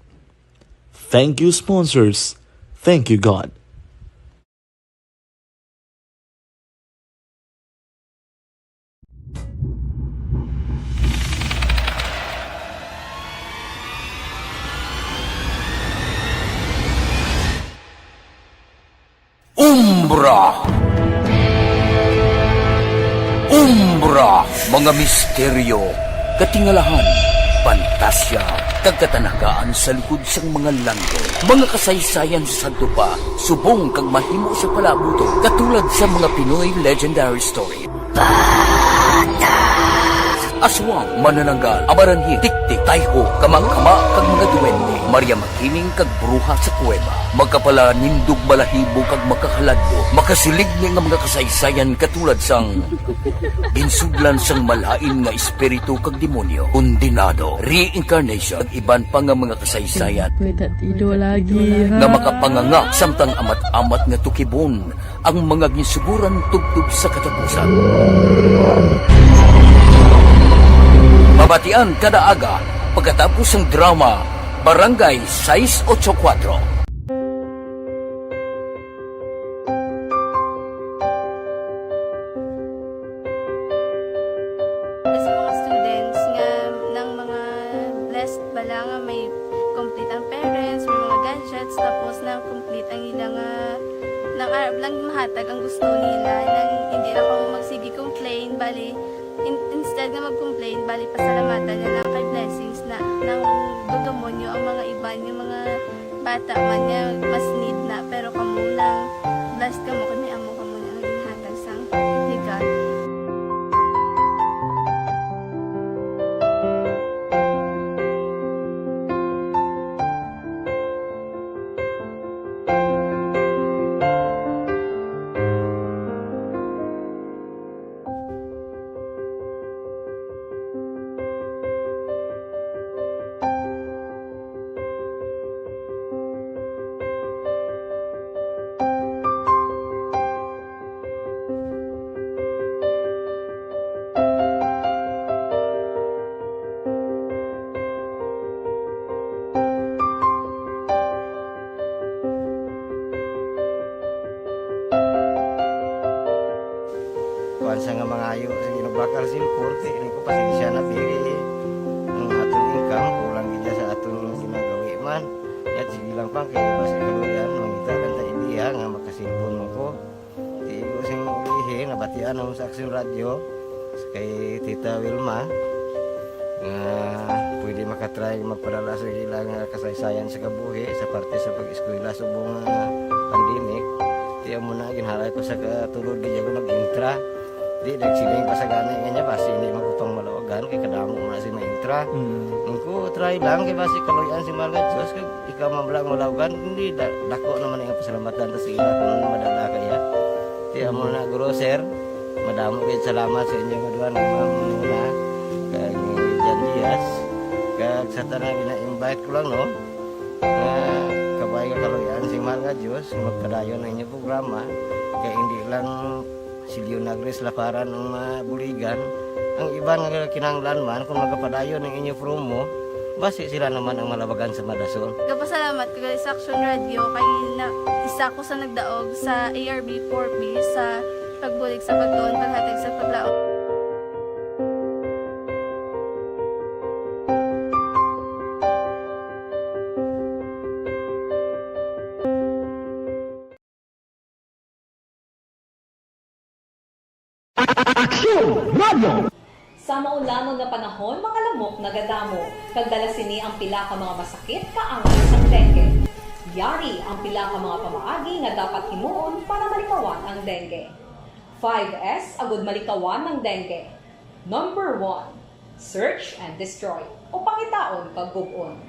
Thank you, sponsors. Thank you, God. Umbra. Umbra, mga misteryo, katingalahan, pantasya, kag katanagaan sa likod sang mga langit. Mga kasaysayan sa sadto pa, subong kag mahimo sa palabuton, katulad sa mga Pinoy legendary story. Aswang, manananggal, amaranhit, tiktik, tayho, kamangkama, kag mga duwende. Maria Makiling kag bruha sa kuweba. Makapalanindog balahibo kag makakaladlok. Makasiling ni nga mga kasaysayan katulad sang ginsudlan sang malain nga espiritu kag demonyo, kondenado, reincarnation, kag iban pa nga mga kasaysayan May tatido lagi, nga ha? makapanganga samtang amat-amat nga tukibon ang mga ginsuguran tubtob sa katapusan. Mabatian kada aga pagkatapos sang drama Barangay sais ocho kuwatro. Sa mga students nga nang mga blessed bala nga may complete ang parents, may mga gadgets, tapos na complete ang ila nga nang arab lang mahatag ang gusto nila, nang hindi na kamo magsige complain, bali, in-, instead nga mag-complain, bali, pasalamatan na lang kay blessings na nang dudumonyo ang mga iban nga mga bata man nga mas need na, pero kamo lang, blessed kamo kay may amo kamo nga ginhatag sang ni God. Kuwan sa nga mga ayo, sige, nagbakal sin korte, ini ko pasensya na, pili. Ang aton income, kulang gid sa aton ginagawi man. Yat, sige lang pang, kay basi kaluyan, mangita lang ta idea nga makasilpon mo ko. Di ko sing ihi, nabatian ang sa Aksyon Radyo, kay Tita Wilma, nga pwede makatry magpadala sa ilang kasaysayan sa kabuhi sa parte sa pag-eskwela subong nga pandemic. Kaya mo na, ginhalay ko sa katulod, di ako nag-intra. Di, nagsiling pa sa gani nga niya, basi hindi magpapangmalawagan, kay kadamo mo na si ma-intra. Mm. Ang ko, try lang, kay basi kaluyan si Mahal nga Diyos, kag ikaw man lang malawagan, hindi, da-, dako naman ang pasalamatan ta sa ila kung ano madala kaya. Kaya mo na, Guro, Sir, madamo kayo salamat sa inyo nga duha, nga mga muna, kag ni Jan Diaz, kag sa tanan, gina-invite ko lang, no? Nga kabay nga kaluyan si Mahal nga Diyos, magpadayon ang inyong programa, kay hindi lang si Leonagris Laparan ang mabuligan, ang iban nga kinahanglan man, kung magapadayon ang inyong promo, basi sila naman ang malabagan sa madason. Gapasalamat ko sa Action Radio kay na, isa ko sa nagdaog sa A R B four B sa pagbulig sa pagtuon, paghatag sa paglaom. Aksyon Radio! Sa maulanon nga panahon, mga lamok nagadamo, kag dala sini ang pila ka mga masakit kaangay sang dengue. Yari ang pila ka mga pamaagi nga dapat himuon para malikawan ang dengue. Five S agud malikawan ang dengue. Number one, search and destroy, o pangitaon kag gub-on.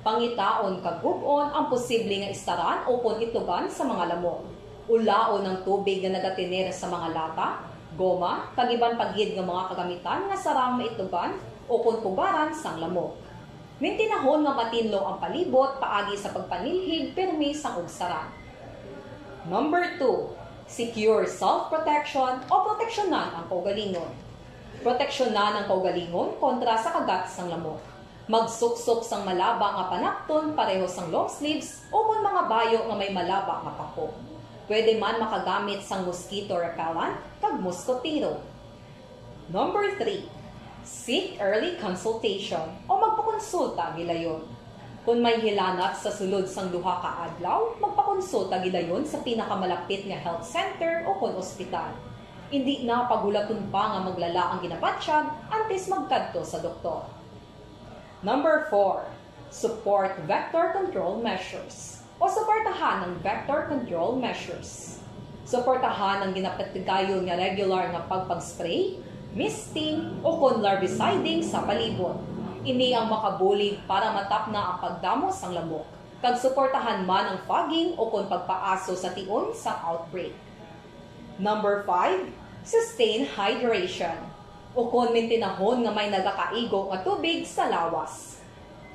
Pangitaon kag gub-on ang posible nga istaran ukon itugan sa mga lamok. Ulaon ang tubig nga nagatener sa mga lata, goma, kag iban pa gid nga mga kagamitan nga sarang maitugan ukon pugaran sang lamok. Mintinahon nga matinlo ang palibot paagi sa pagpanilhig pirmi sang ugsaran. Number two, secure self-protection o proteksyonan ang kaugalingon. Proteksyonan ang kaugalingon kontra sa kagat sang lamok. Magsuksok sang malaba nga panapton pareho sang long sleeves ukon mga bayo nga may malaba nga pako. Pwede man makagamit sang mosquito repellent kag moskotero. Number three, seek early consultation o magpakonsulta gilayon. Kon may hilanat sa sulod sang duha ka adlaw, magpakonsulta gilayon sa pinakamalapit nga health center ukon ospital. Indi na paghulaton pa nga maglala ang ginabatyag antes magkadto sa doktor. Number four, support vector control measures o suportahan ang vector control measures. Suportahan ang ginapatigayon nga regular nga pagpag-spray, misting, ukon larviciding sa palibot. Ini ang makabulig para matapna ang pagdamo sang lamok, kag suportahan man ang fogging ukon pagpaaso sa tion sang outbreak. Number five, sustain hydration, ukon mintinahon nga may nagakaigo nga tubig sa lawas.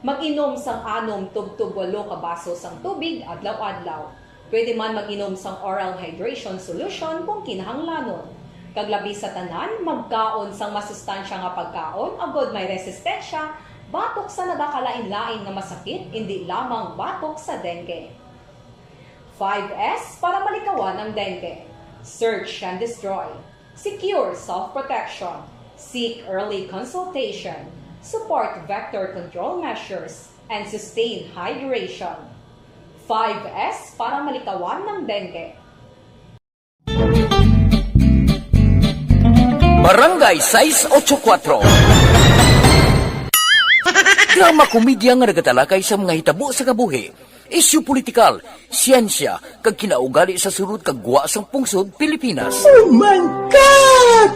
Mag-inom sang anom tubtob walo ka baso sang tubig adlaw-adlaw. Pwede man mag-inom sang oral hydration solution kung kinahanglanon. Kag labi sa tanan, magkaon sang masustansya nga pagkaon agod may resistensya batok sa nagakalain-lain nga masakit, indi lamang batok sa dengue. Five S para malikawan ang dengue. Search and destroy. Secure self-protection. Seek early consultation. Support vector control measures. And sustain hydration. Five S para malikawan ang dengue. Barangay sais ocho kuatro. Drama komedya nga nagatalakay sa mga hitabo sa kabuhi, isyu politikal, siyensya, kag kinaugali sa sulod kag gwa sang pungsod Pilipinas. Oh my God!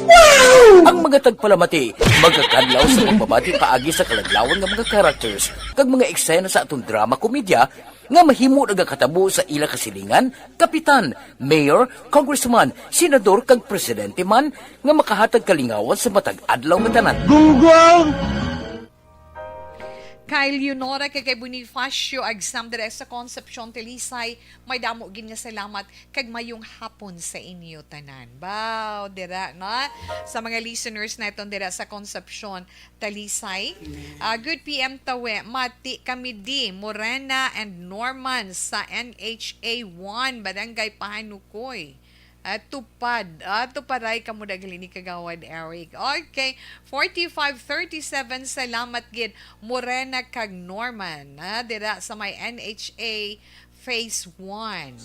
Wow! Ang mga tagpalamati magakadlaw sa pagbabati paagi sa kaladlawan nga mga characters kag mga eksena sa aton drama komedya nga mahimo nagakatabo sa ila kasilingan, kapitan, mayor, congressman, senador, kag presidente man nga makahatag kalingawan sa matag adlaw nga tanan. Gunggong! Kay Leonora kag kay Bonifacio Agsam dira sa Concepcion, Talisay, may damo gid nga salamat kag mayong hapon sa inyo tanan. Baw, dira, no? Sa mga listeners naton dira sa Concepcion, Talisay. Ah, good P M Tawe, mati kami di Morena and Norman sa N H A one, Barangay Pahanukoy. Ah, tupad. Ah, tuparay kamo daghali ni Kagawad Eric. Okay. Forty-five thirty-seven, salamat gid. Morena kag Norman. Ah, dira sa may N H A Phase one.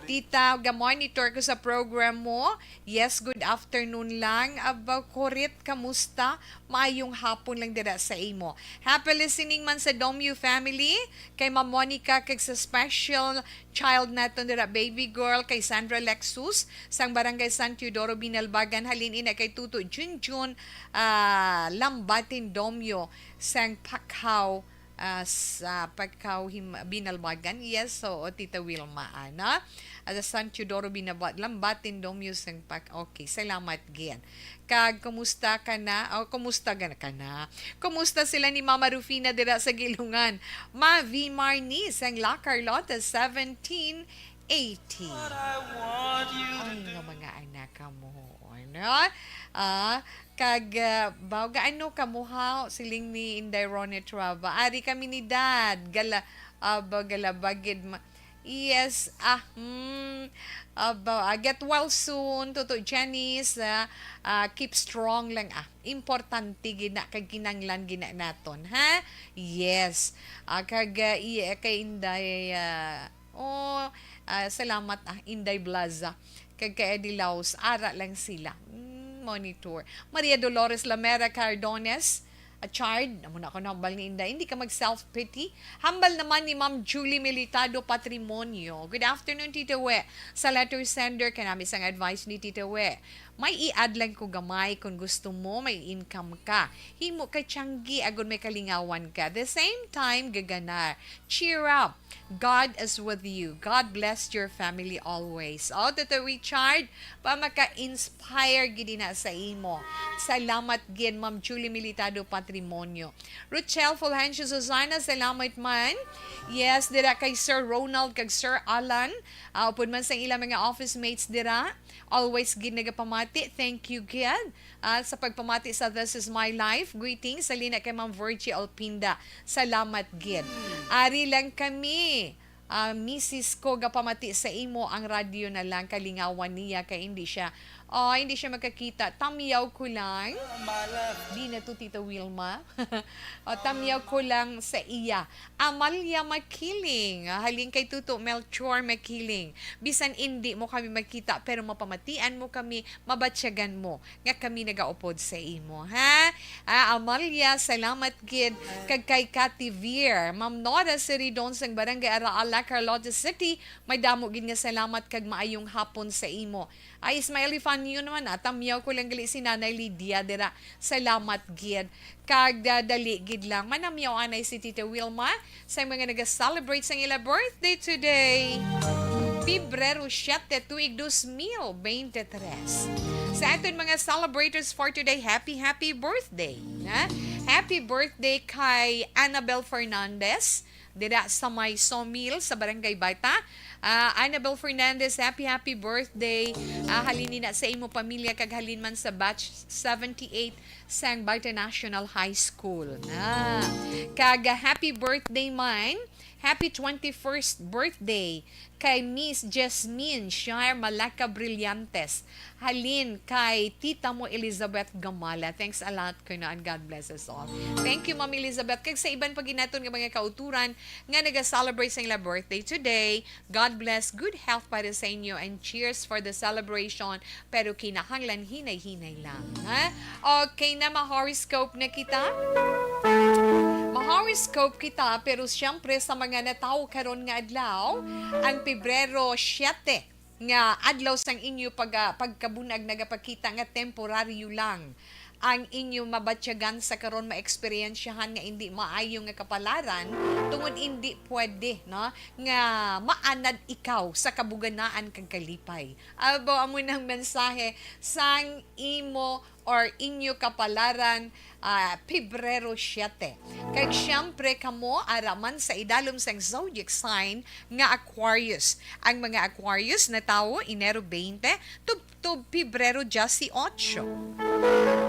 Tita, ga-monitor ko sa program mo. Yes, good afternoon lang. Aba, Korit, kamusta? Maayong hapon lang dira sa imo. Happy listening man sa Domyo family. Kay Ma'am Monica, kag sa special child naton dira, baby girl, kay Sandra Lexus, sang Barangay San Teodoro, Binalbagan, halin ina kay Tuto Junjun, ah, Lambatin Domyo, sang Pakhaw, ah, sa Pagkaw him-, Binalbagan. Yes, oo, Tita Wilma, ana. At sa San Teodoro Binaba-, Lambatin Domyo sang Pak-, okay, salamat gid. Kag kumusta ka na? O, kumusta ka na? Kumusta sila ni Mama Rufina dira sa Gilungan? Mavi Marni sang La Carlota, seventeen eighty. Ay, nga mga anak ka mo, ano? Ah, kag, ah, baw, gaano ka mo, ha? Siling ni Inday Ronnie Traba. Ari kami ni Dad. Gala, ah, ba, gala, bagid ma-, yes, ah, hmm, ah, ba, ah, get well soon, Tuto Janice, ah, ah, keep strong lang, ah. Importante gina, kag kinanglan gina naton, ha? Yes. Ah, kag, ah, iya, kay Inday, ah, Oh, ah, salamat, ah, Inday Blaza. Kag kay Eddie Laos, ara lang sila. Mm, monitor. Maria Dolores Lamera Cardones, a chard, amo na ako nahambal ni Inday, hindi ka mag-self-pity. Hambal naman ni Ma'am Julie Militado Patrimonio. Good afternoon, Tita We. Sa letter sender, kanami sang advice ni Tita We. May i-add lang ko gamay kung gusto mo, may income ka. Himo ka tiyanggi, agon may kalingawan ka. The same time, gaganar. Cheer up. God is with you. God bless your family always. Oh, Tito Richard, pa maka-inspire gid na sa imo. Salamat gid, Ma'am Julie Militado Patrimonio. Rochelle Fulgencio Susana, salamat man. Yes, dira kay Sir Ronald kag Sir Alan. Ah, upod man sa ilang mga office mates dira. Always gid nagapamati. Thank you gid. Ah, sa pagpamati sa This Is My Life, greetings sa lina kay Ma'am Virgie Alpinda. Salamat gid. Ari lang kami. Ah, misis ko, gapamati sa imo, ang radyo na lang kalingawan niya kay hindi siya, oh, hindi siya makakita. Tamyaw ko lang. Di na to, Tita Wilma. O, tamyaw ko lang sa iya. Amalia Makiling, ah, halin kay Tuto Melchor Makiling. Bisan indi mo kami makita, pero mapamatian mo kami, mabatyagan mo nga kami nagaupod sa imo, ha? Ah, Amalia, salamat gid. Kag kay Cathy Veer, Ma'am Nora Siridon sang Barangay Araala, Carlota City, may damo gid nga salamat kag maayong hapon sa imo. Ay, Ismael Ifanyo naman, ah, tamyaw ko lang gali si Nanay Lydia dira. Salamat gid. Kag, ah, dali gid lang. Manamyaw anay si Tita Wilma sa mga naga-celebrate sang ila birthday today. Pebrero siete, tuig dos mil bente tres. Sa aton mga celebrators for today, happy, happy birthday, ha? Happy birthday kay Annabel Fernandez, dira sa may Sawmill sa Barangay Baita. Ah, Annabel Fernandez, happy, happy birthday. Ah, halin na sa imo pamilya kag halin man sa batch seventy-eight sang Baita National High School. Ah, kag, ah, happy birthday man. Happy twenty-first birthday kay Miss Jasmine Shar Malaca Brillantes. Halin kay tita mo, Elizabeth Gamala. Thanks a lot, kuno, and God bless us all. Thank you, Ma'am Elizabeth. Kag sa iban pa gid naton nga mga kauturan nga naga-celebrate sa ila birthday today, God bless, good health para sa inyo, and cheers for the celebration. Pero kinahanglan hinay-hinay lang, ha? Okay na, ma-horoscope na kita. Ma-horoscope kita, pero siyempre sa mga natawo karon nga adlaw, ang Pebrero siete nga adlaw sang inyo pag-, pagkabunag nagapakita nga temporaryo lang ang inyo mabatyagan sa karon, maeksperiensyahan nga indi maayo nga kapalaran, tungod indi pwede, no, nga maanad ikaw sa kabuganaan kag kalipay. Abo, amo nang mensahe sang imo or inyo kapalaran, ah, Pebrero siete. Kag siyempre kamo, ara man sa idalom sang zodiac sign nga Aquarius. Ang mga Aquarius natawo Enero twenty, tubtob Pebrero dieciocho.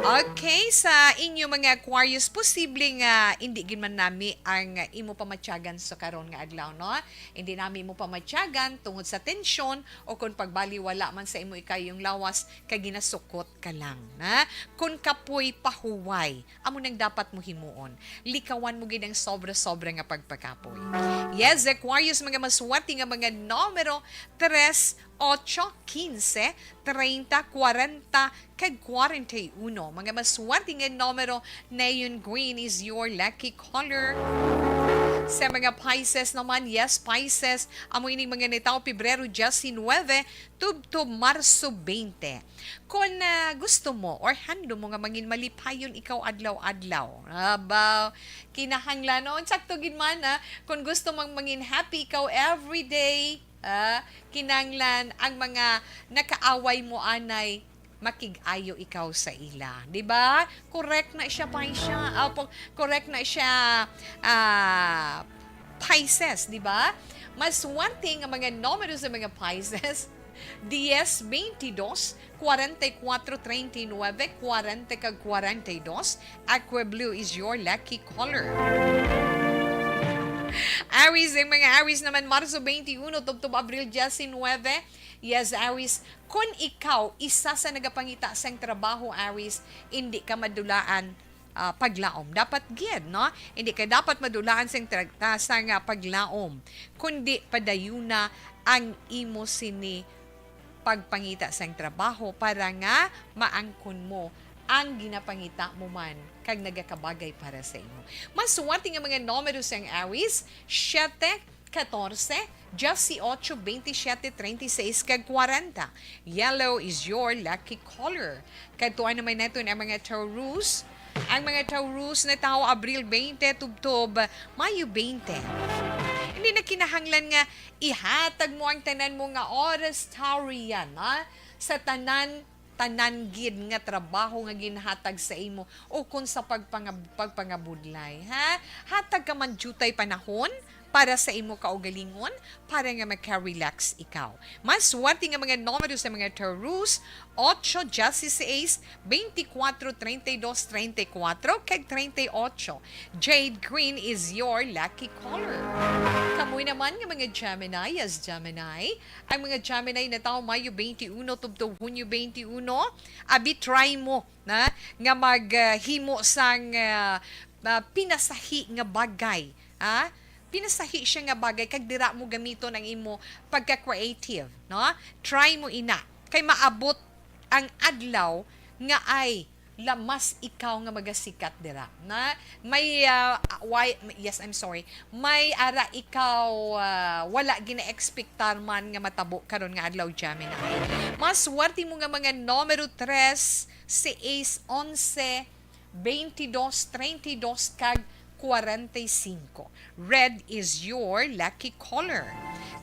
Okay, sa inyo mga Aquarius, posible nga indi gid man nami ang imo pamatyagan sa karon nga adlaw, no? Indi nami mo pamatyagan tungod sa tensyon o kon pagbaliwala man sa imo ikayong lawas kay ginasukot ka lang, na? Kon kapoy, pahuway. Amo nang dapat mo himuon. Likawan mo gid ang sobra-sobra nga pagpakapoy. Yes, Aquarius, mga maswerte nga mga numero, tres, ocho, quince, treinta, cuarenta, kag cuarenta y uno. Mga maswerte nga numero, neon green is your lucky color. Sa mga Pisces naman, yes, Pisces, amo ining mga natawo Pebrero diecinuebe tubtob Marso veinte. Kon, ah, gusto mo or handom mo nga mangin malipayon ikaw adlaw-adlaw, aba, kinahanglan, oh, sakto gid man, ah, kon gusto mang mangin happy ikaw everyday, ah, kinahanglan ang mga nakaaway mo anay makig-ayo ikaw sa ila, di ba? Correct na siya, Paisha. Apo, correct na siya, ah, Pisces, di ba? Maswerte nga mga numero sa mga Pisces, dies, veintidós, cuarenta y cuatro, treinta y nueve, cuarenta kag cuarenta y dos. Aqua blue is your lucky color. Aries, ang mga Aries naman, Marso twenty-one tubtob Abril diecinuebe. Yes, Aries, kun ikaw isa sa nagapangita sang trabaho, Aries, hindi ka madulaan, ah, paglaom. Dapat gid, no? Hindi ka dapat madulaan sang tra-, ta-, sang, ah, paglaom, kundi padayuna ang imo sini pagpangita sang trabaho para nga maangkon mo ang ginapangita mo man kag nagakabagay para sa imo. Maswerte nga mga numero sang Aries, siete, catorce, dieciocho, veintisiete, treinta y seis, kag cuarenta. Yellow is your lucky color. Kadtuan naman naton ang mga Taurus. Ang mga Taurus natawo Abril twenty tubtob Mayo twenty. Hindi na kinahanglan nga ihatag mo ang tanan mo nga oras, Taurian, ha? Sa tanan, tanan gid nga trabaho nga ginhatag sa imo ukon sa pagpangab-, pagpangabudlay, ha? Hatag ka man diutay panahon para sa imo kaugalingon, para nga maka-relax ikaw. Maswerte nga mga numero sa mga Taurus, ocho, dieciséis, veinticuatro, treinta y dos, treinta y cuatro, kag treinta y ocho. Jade green is your lucky color. Kamoy naman nga mga Gemini, yes, Gemini. Ang mga Gemini natawo Mayo twenty-one tubtob Hunyo twenty-one, abi, try mo na nga maghimo sang, ah, ah, pinasahi nga bagay, ah? Pinasahi siya nga bagay kag dira mo gamiton ang imo pagka-creative, no? Try mo ina. Kay maabot ang adlaw nga ay lamas ikaw nga magasikat dira. Na may, ah, why, yes, I'm sorry. May ara ikaw, ah, wala gina-expectar man nga matabo karon nga adlaw, Gemini. Maswerte mo nga mga numero tres, seis, onse, veintidós, treinta y dos, kag cuarenta y cinco. Red is your lucky color.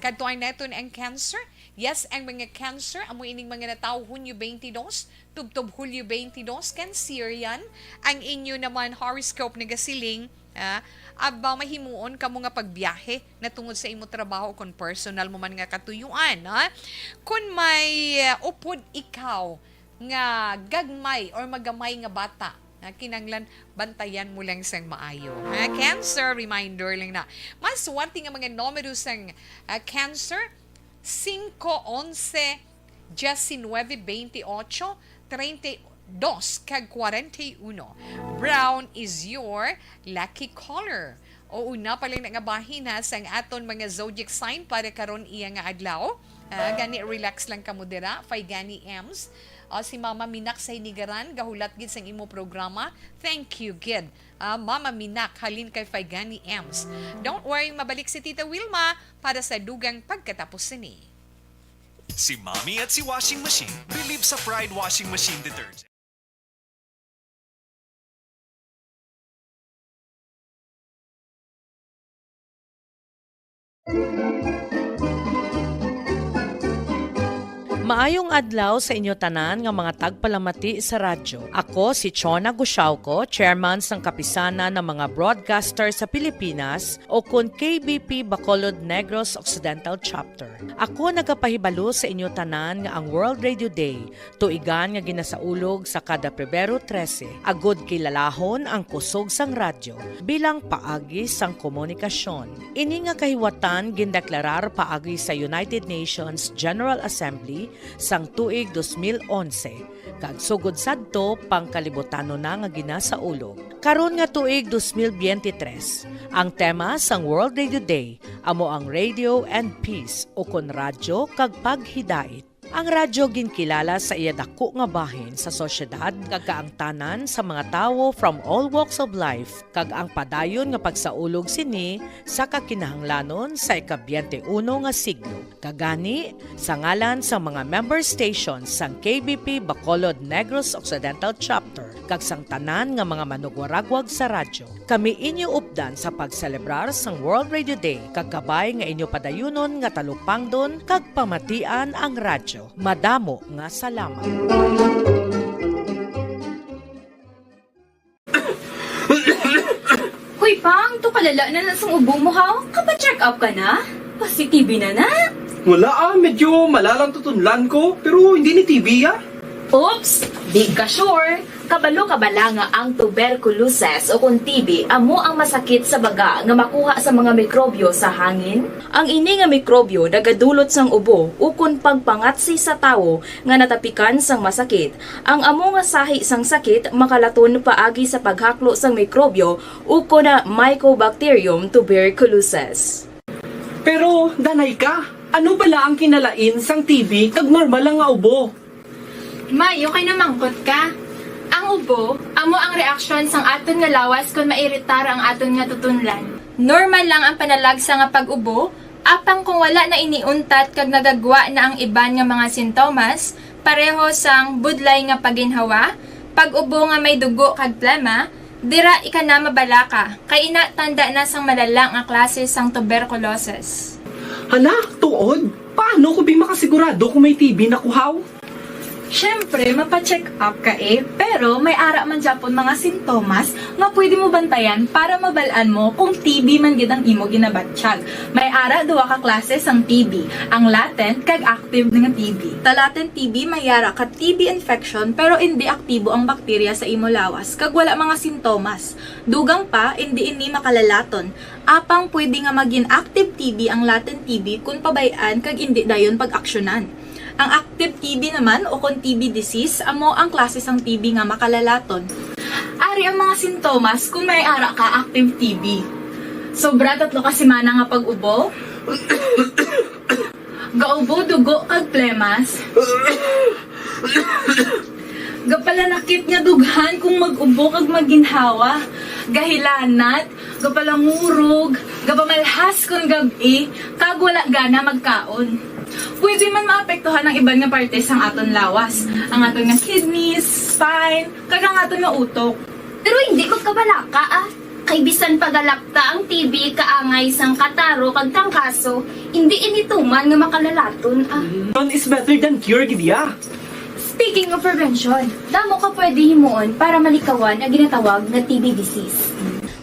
Kadtuan naton ang Cancer. Yes, ang mga Cancer, amo ining mga natawo Hunyo twenty-two tubtob Hulyo twenty-two, Cancerian. Ang inyo naman horoscope nagasiling, ah, aba, mahimuon kamo nga pagbiyahe na tungod sa imo trabaho, kon personal mo man nga katuyuan, ha? Kon may, ah, upod ikaw nga gagmay or magamay nga bata, na kinahanglan bantayan mo lang sang maayo. Ha? Cancer, reminder lang na. Maswerte nga mga numero sang, ah, Cancer, singko, onse, diecinuebe, veintiocho, treinta y dos, kag cuarenta y uno. Brown is your lucky color. O una pa lang na nga bahin, ha, sang aton mga zodiac sign para karon iya nga adlaw. Ah, gani, relax lang kamo dira. Faigani Ems. Ah, si Mama Minak sa Hinigaran, gahulat gid sang imo programa. Thank you gid. Ah, Mama Minak, halin kay Faigani Ems. Don't worry, mabalik si Tita Wilma para sa dugang pagkatapos sini. Si Mommy at si Washing Machine believe sa Pride Washing Machine Detergent. Maayong adlaw sa inyo tanan nga mga tagpalamati sa radyo. Ako si Chona Gusiauco, chairman sang Kapisanan ng mga Broadcaster sa Pilipinas, o kun K B P Bacolod Negros Occidental Chapter. Ako nagapahibalo sa inyo tanan nga ang World Radio Day tuigan nga ginasaulog sa kada Pebrero trese, agud kilalahon ang kusog sang radyo bilang paagi sang komunikasyon. Ini nga kahiwatan gindeklarar paagi sa United Nations General Assembly sang tuig dos mil onse, kag sugod sadto pangkalibutano na nga ginasaulog. Karon nga tuig dos mil biyente tres, ang tema sang World Radio Day amo ang Radio and Peace, ukon radyo kag paghidait. Ang radyo ginkilala sa iya dako nga bahin sa sosyedad kag kaangtanan sa mga tawo from all walks of life, kag ang padayon nga pagsaulog sini sa kakinahanglanon sa ika-biyente uno nga siglo. Kagani, sa ngalan sang mga member stations sang K B P Bacolod Negros Occidental Chapter kag sang tanan nga mga manugwaragwag sa radyo, kami inyo updan sa pagselebrar sang World Radio Day, kag kabay nga inyo padayunon nga talupangdon kag pamatian ang radyo. Madamo nga salamat. Hoy, Pang, to kalala na na sang ubo mo, ha? Kapa-check up ka na? Positive na na? Wala, ah, medyo malalang tutunlan ko, pero hindi ni T B, ah. Oops! Di ka sure? Kabalo ka bala nga ang tuberculosis o kon T B amo ang masakit sa baga nga makuha sa mga mikrobyo sa hangin? Ang ini nga mikrobyo nagadulot sang ubo ukon pagpangatsi sa tawo nga natapikan sang masakit. Ang amo nga sahi sang sakit makalaton paagi sa paghaklo sang mikrobyo ukon na Mycobacterium tuberculosis. Pero, danay ka, ano bala ang kinalain sang T B kag normal lang nga ubo? May, okay na mangkot ka. Ang ubo, amo ang reaksyon sang aton nga lawas kon mairitar ang aton nga tutunlan. Normal lang ang panalagsa nga pag-ubo, apang kung wala na ini untat kag nagagwa na ang iban nga mga sintomas, pareho sang budlay nga paginhawa, pag-ubo nga may dugo kag plema, dira ika na mabalaka, kay ina tanda na sang malala nga klase sang tuberculosis. Hala, tuod? Paano ko bi makasigurado kung may T B na ko haw? Siyempre, mapa-check up ka eh, pero may ara man gyapon mga sintomas nga pwede mo bantayan para mabal-an mo kung T B man gid ang imo ginabatyag. May ara duha ka klase sang T B, ang latent kag active nga T B. Sa latent T B may ara ka T B infection pero indi aktibo ang bakterya sa imo lawas kag wala mga sintomas. Dugang pa, indi ini makalalaton. Apang pwede nga magin active T B ang latent T B kon pabay-an kag indi dayon pag-aksyonan. Ang active T B naman o kon T B disease amo ang klase sang T B nga makalalaton. Ari ang mga sintomas kon may ara ka active T B. Sobra tatlo ka semana nga pag-ubo. Gaubo dugo kag plemas. Gapalanakit nga dughan kung mag-ubo kag maginhawa. Gahilanat, gapalangurog, gapamalhas kon gab-i, kag wala gana magkaon. Pwede man maapektuhan ang iban nga parte sang aton lawas, ang aton nga kidneys, spine, kag ang aton nga utok. Pero hindi magkabalaka, ah. Kay bisan pagalakta ang T B kaangay sang kataro kag trangkaso, hindi ini tuman nga makalalaton, ah. Prevention is better than cure, gid ya. Speaking of prevention, damo ka pwede himuon para malikawan ang ginatawag nga T B disease.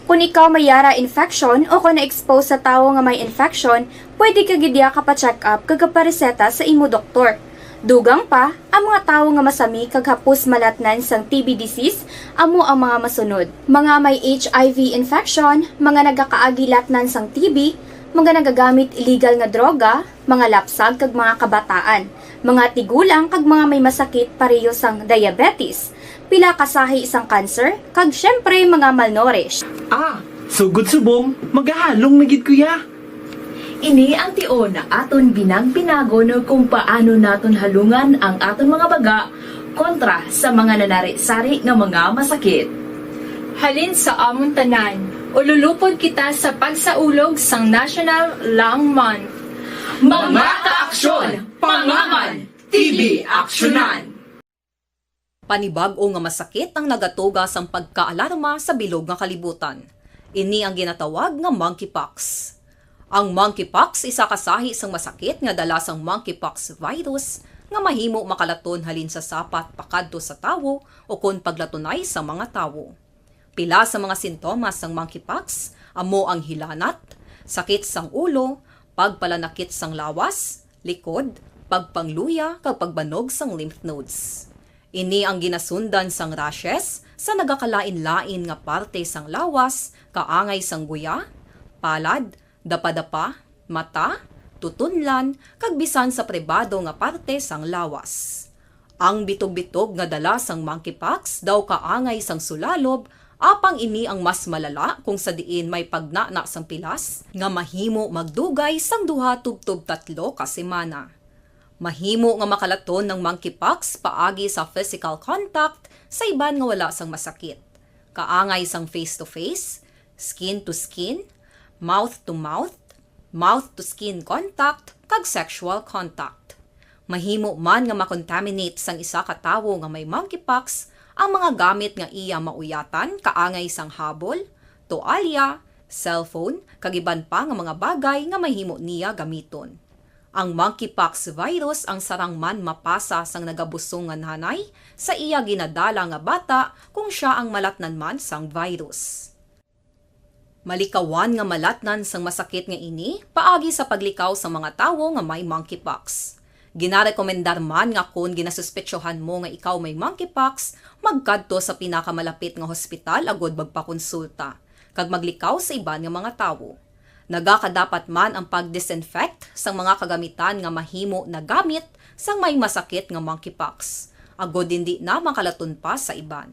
Kung ikaw may yara infection o kung na-expose sa tawo nga may infection, pwede ka gid ya kapa-check up kag kapareseta sa imo doktor. Dugang pa, ang mga tawo nga masami kag hapos malatnan sang T B disease amo ang mga masunod: mga may H I V infection, mga nagakaagi latnan sang T B, mga nagagamit illegal nga droga, mga lapsag kag mga kabataan, mga tigulang kag mga may masakit pareho sang diabetes, pila ka sahi sang cancer, kag siyempre mga malnourished. Ah, sugod subong, magahalong na gid ko ya. Ini ang tion nga aton binagpinagon kung paano naton halungan ang aton mga baga kontra sa mga nanari-sari nga mga masakit. Halin sa amon tanan, ululupod kita sa pagsaulog sang National Lung Month. Mga kaaksyon, pangaman, T B aksyonan! Panibag-o nga masakit ang nagatuga sang pagkaalarma sa bilog nga kalibutan. Ini ang ginatawag nga monkeypox. Ang monkeypox isa ka sahi sang masakit nga dala sang monkeypox virus nga mahimo makalaton halin sa sapat pakadto sa tawo ukon paglatunay sa mga tawo. Pila sa mga sintomas sang monkeypox amo ang hilanat, sakit sang ulo, pagpalanakit sang lawas, likod, pagpangluya, kag pagbanog sang lymph nodes. Ini ang ginasundan sang rashes sa nagakalain-lain nga parte sang lawas, kaangay sang guya, palad, dapadapa, mata, tutunlan, kag bisan sa pribado nga parte sang lawas. Ang bitog-bitog nga dala sang monkeypox daw kaangay sang sulalob, apang ini ang mas malala kung sa diin may pagnana sang pilas nga mahimo magdugay sang duha tubtob tatlo ka semana. Mahimo nga makalaton ang monkeypox paagi sa physical contact sa iban nga wala sang masakit, kaangay sang face-to-face, skin-to-skin, mouth-to-mouth, mouth-to-skin contact, kag sexual contact. Mahimo man nga makontaminate sang isa ka tawo nga may monkeypox ang mga gamit nga iya mauyatan, kaangay sang habol, toalya, cellphone, kag iban pa nga mga bagay nga mahimo niya gamiton. Ang monkeypox virus ang sarang man mapasa sang nagabusong nga nanay sa iya ginadala nga bata kung sia ang malatnan man sang virus. Malikawan nga malatnan sang masakit nga ini paagi sa paglikaw sa mga tawo nga may monkeypox. Ginarekomendar man nga kon ginasuspetsohan mo nga ikaw may monkeypox, magkadto sa pinakamalapit nga hospital agud magpakonsulta kag maglikaw sa iban nga mga tawo. Nagakadapat man ang pag-disinfect sang mga kagamitan nga mahimo nagamit sang may masakit nga monkeypox, agud hindi na makalaton pa sa iban.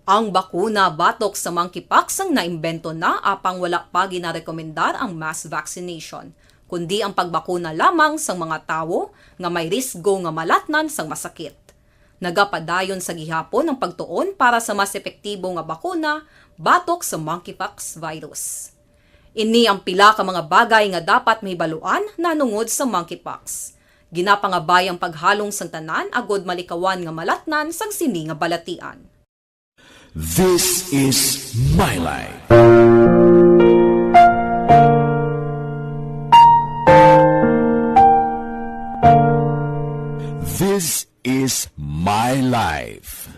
Ang bakuna batok sa monkeypox ang naimbento na, apang wala pa ginarekomendar ang mass vaccination, kundi ang pagbakuna lamang sang mga tawo nga may risgo nga malatnan sang masakit. Nagapadayon sa gihapon ang pagtuon para sa mas epektibo nga bakuna batok sa monkeypox virus. Ini ang pila ka mga bagay nga dapat mahibaluan nahanungod sa monkeypox. Ginapangabay ang paghalong sang tanan agud malikawan nga malatnan sang sini nga balatian. This is my life. This is my life.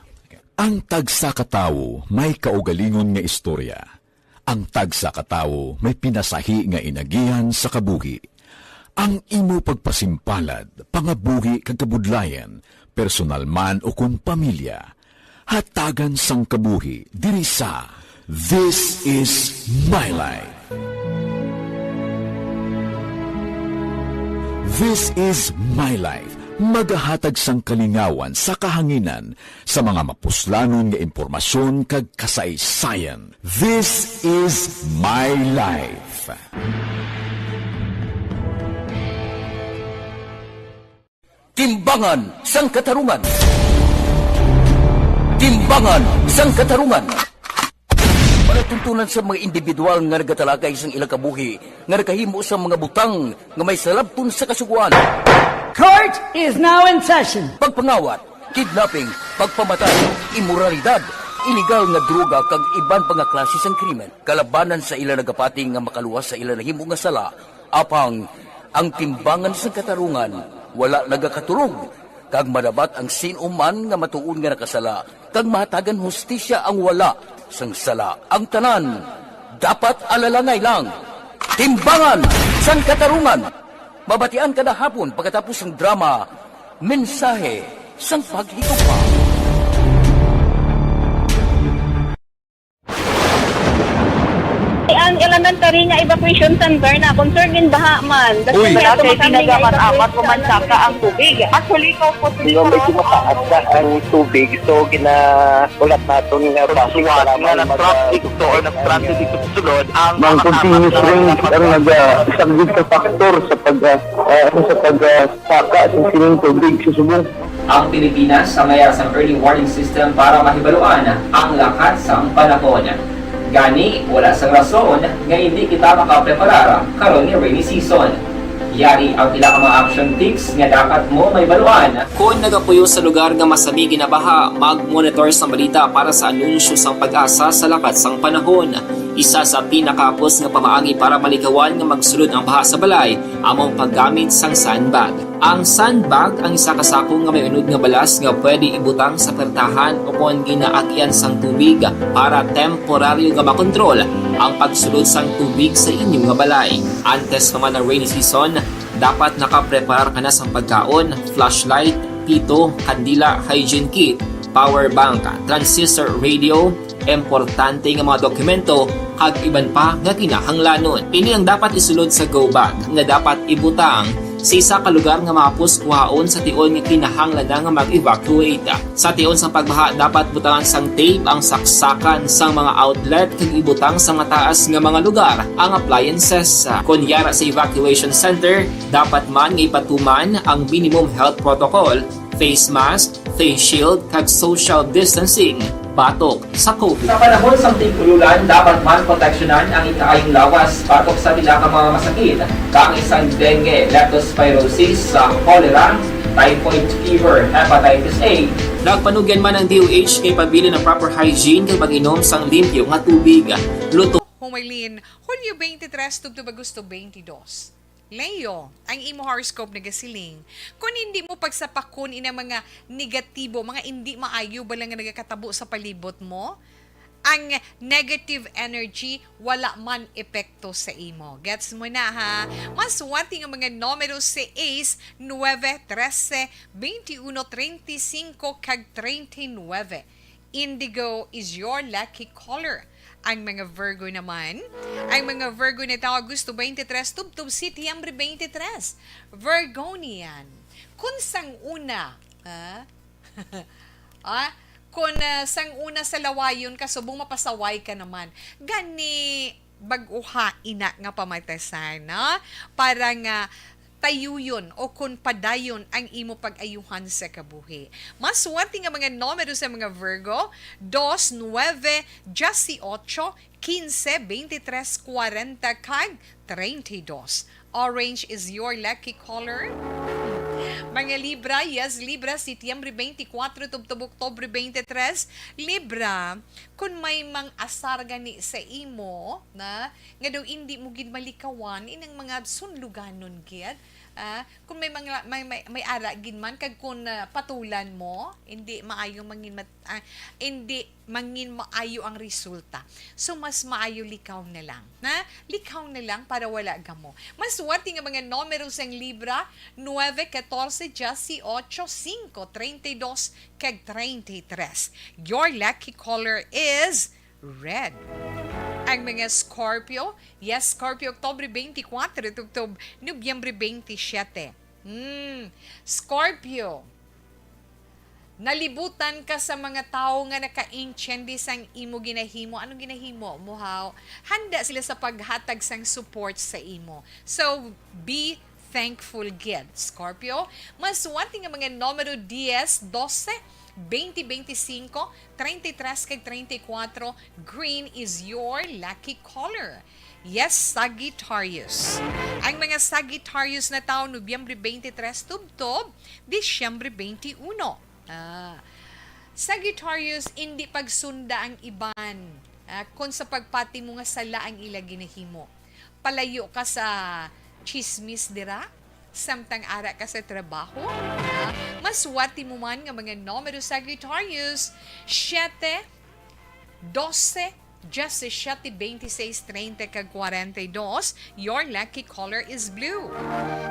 Ang tagsa ka tawo may kaugalingon nga istorya. Ang tagsa ka tawo may pinasahi nga inagihan sa kabuhi. Ang imo pagpasimpalad, pangabuhi kag kabudlayan, personal man o kon pamilya, hatagan sang kabuhi diri sa This Is My Life. This Is My Life, magahatag sang kalingawan sa kahanginan sa mga mapuslanon nga impormasyon kag kasaysayan. This Is My Life. Timbangan sang Katarungan. Timbangan sang Katarungan. Palatuntunan sa mga individual nga nagatalakay sang ilang kabuhi nga nakahimo sang mga butang nga may salabton sa Kasugoan. Court is now in session. Pagpangawat, kidnapping, pagpamatay, imoralidad, iligal nga droga kag iban pa nga klase sang krimen kalabanan sa ila nagapati nga makaluwas sa ila nahimo nga sala. Apang ang Timbangan sang Katarungan wala nagakaturog, kag madabat ang sin-o man nga matuod nga nakasala, kag mahatagan hustisya ang wala sang sala. Ang tanan dapat alalangay lang. Timbangan sang Katarungan. Mabatian kada hapon pagkatapos sang drama, Mensahe sang Paghigugma. Ang elementary nga evacuation center na concern in baha man. Uy! Wala kay ginagamat-amat o mansaka ang tubig. Actually, ikaw po, medyo mataas na ang tubig, so gina-, ulat naton nga base nga mag-, nag-traffic to or nag-transit dito sa sulod ang mga continuous rain ang nag-, ah, isang big factor sa pag, ah, ah, sa pag, ah, saka sa sining tubig sa subong. Ang Pilipinas ang may sang early warning system para mahibaluan ang lakat sang panahon. Gani, wala sang rason nga hindi kita makapreparar karon ni rainy season. Yari ang pila ka mga action tips nga dapat mo mahibaluan. Kon nagapuyo sa lugar nga masami ginabaha, mag-monitor sang balita para sa anunsyo sang PAGASA sa lakat sang panahon. Isa sa pinakahapos nga pamaagi para malikawan nga magsulod ang baha sa balay amo ang paggamit sang sandbag. Ang sandbag ang isa ka sako nga may unod nga balas nga pwede ibutang sa pertahan o kon ginaagian sang tubig para temporaryo nga makontrol ang pagsulod sang tubig sa inyo nga balay. Antes pa man ang rainy season, dapat nakapreparar ka na sang pagkaon, flashlight, pito, kandila, hygiene kit, power bank, transistor radio, importante nga mga dokumento, kag iban pa nga kinahanglanon. Ini ang dapat isulod sa go bag nga dapat ibutang sa isa ka lugar nga mahapos kuhaon sa tion nga kinahanglan na nga mag-evacuate. Sa tion sang pagbaha, dapat butangan sang tape ang saksakan sang mga outlet kag ibutang sa mataas nga mga lugar ang appliances. Kon yara sa evacuation center, dapat man nga ipatuman ang minimum health protocol, face mask, face shield, kag social distancing batok sa COVID. Sa panahon sang tig-ululan, dapat man proteksyonan ang ikaayong lawas batok sa pila ka mga masakit, kaangay sang dengue, leptospirosis, sa cholera, typhoid fever, hepatitis A. Nagpanugyan man ang D O H nga ipabilin ang proper hygiene kag pag-inom sang limpyo nga tubig. Luto. Humalin, Hulyo twenty-three tubtob Agosto twenty-two. Leo, ang imo horoscope nagasiling, kon hindi mo pagsapakon inang mga negatibo, mga indi maayo bala nga nagakatabo sa palibot mo, ang negative energy wala man epekto sa imo. Gets mo na, ha? Maswerte nga mga numero seis, nuebe, trese, twenty-uno, treinta y cinco, kag treinta y nuebe. Indigo is your lucky color. Ang mga Virgo naman, ang mga Virgo na tawo Agosto twenty-three tubtob Setyembre twenty-three. Virgonian. Kun sang una, ha? Ah, kun, ah, sang una sa lawayon ka, subong mapasaway ka naman. Gani, bag-uha ina nga pamatasan, no? Para nga tayuyon o kun padayon ang imo pag-ayuhan sa kabuhi. Maswerte nga mga numero sa mga Virgo, dos, nuebe, dieciocho, quince, veintitrés, cuarenta, kag treinta y dos. Orange is your lucky color. Mga Libra, yes, Libra, Setyembre twenty-four tubtob Oktubre twenty-three. Libra, kun may mang-asar gani sa imo, na, nga daw indi mo gid malikawan, inang mga sunluganon gid, ah, kun may mga, may, may, may ara gid man, kag kun, ah, patulan mo, indi maayo mangin mat-, ah, indi mangin maayo ang resulta. So, mas maayo likaw na lang, ha? Likaw na lang para wala gamo. Maswerte nga mga numero sang Libra, nuebe, katorse, dieciocho, singko, treinta y dos, kag treinta y tres. Your lucky color is red. Ang mga Scorpio, yes, Scorpio, Oktubre twenty-four tubtob Nobyembre twenty-seven. Hmm, Scorpio, nalibutan ka sa mga tawo nga nakaintindi sang imo ginahimo. Anong ginahimo mo, haw? Handa sila sa paghatag sang support sa imo. So, be thankful gid, Scorpio. Maswerte nga mga numero dies, dose, twenty, twenty-cinco, treinta y tres, kag treinta y cuatro. Green is your lucky color. Yes, Sagittarius. Ang mga Sagittarius na tawo, Nobyembre twenty-three tubtob Disyembre twenty-uno. Ah, Sagittarius, indi pagsunda ang iban, ah, kon sa pagpati mo nga sala ang ila ginahimo. Palayo ka sa chismis dira, samtang ara ka sa trabaho. Ah, maswerte mo man nga mga numero, Sagittarius, siete, dose, diecisiete, veintiséis, treinta, kag cuarenta y dos. Your lucky color is blue.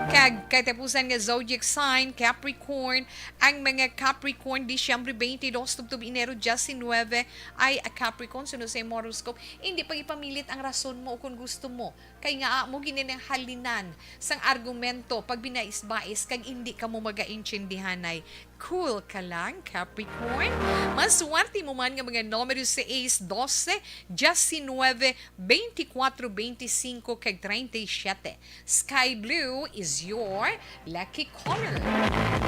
Kag katapusan nga zodiac sign, Capricorn. Ang mga Capricorn, Disyembre twenty-dos tubtob Enero diecinuebe. Ay, a Capricorn, sunod sa imong horoscope, hindi pag-ipamilit ang rason mo o kung gusto mo. Kay nga amo gini nang halinan sang argumento, pagbinais-bais, kag indi kamo magaintindihanay. Cool ka lang, Capricorn. Maswerte mo man nga mga numero seis, dose, diecinuebe, veinticuatro, veinticinco, kag treinta y siete. Sky blue is your lucky color.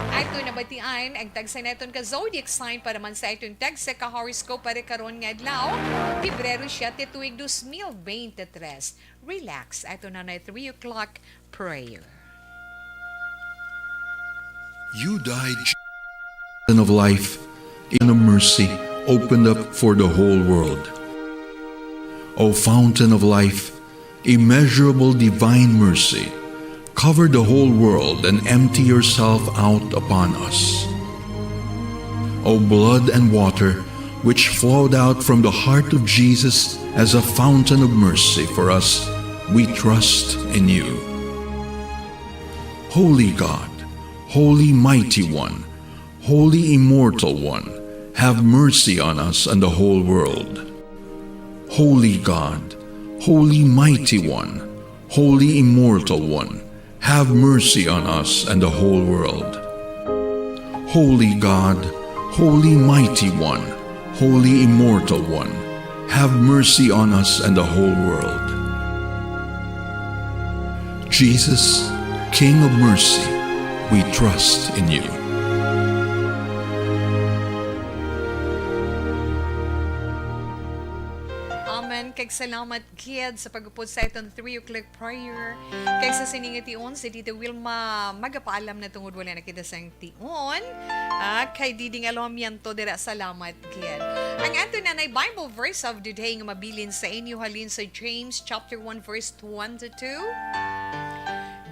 Ato nabatian ang tagsa naton ka zodiac sign para man sa aton tagsa ka horoscope para karon nga adlaw, Pebrero siete, tuig dos mil veintitrés. Relax, ato na na three o'clock prayer. You died, fountain of life, in a mercy opened up for the whole world. O fountain of life, immeasurable divine mercy, cover the whole world and empty yourself out upon us. O blood and water, which flowed out from the heart of Jesus as a fountain of mercy for us, we trust in you. Holy God, Holy Mighty One, Holy Immortal One, have mercy on us and the whole world. Holy God, Holy Mighty One, Holy Immortal One, have mercy on us and the whole world. Holy God, Holy Mighty One, Holy Immortal One, have mercy on us and the whole world. Jesus, King of mercy, we trust in you. Amen. Kag salamat gid sa pag-upod sa iton three o'clock prayer. Kag sa sini nga tion, si Tita Wilma magapaalam na tungod wala na kita sang tion. Ah, kay Diding Alomiento dira, salamat gid. Ang aton nanay Bible verse of the day nga mabilin sa inyo halin sa James chapter one verse twenty-two.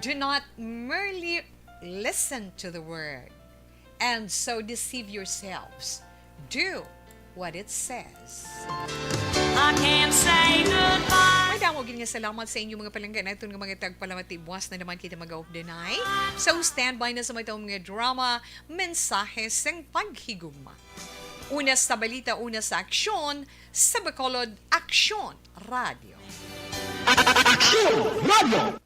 Do not merely listen to the word and so deceive yourselves. Do what it says. I can't say goodbye. Madamo gid nga salamat sa inyo mga palangga naton nga mga tagpalamati. Buwas na naman kita mag-off the night. So standby na sa mga mga drama, mensahe sang paghigugma. Una sa balita, una sa aksyon, sa Bacolod Aksyon Radio. Aksyon Radio!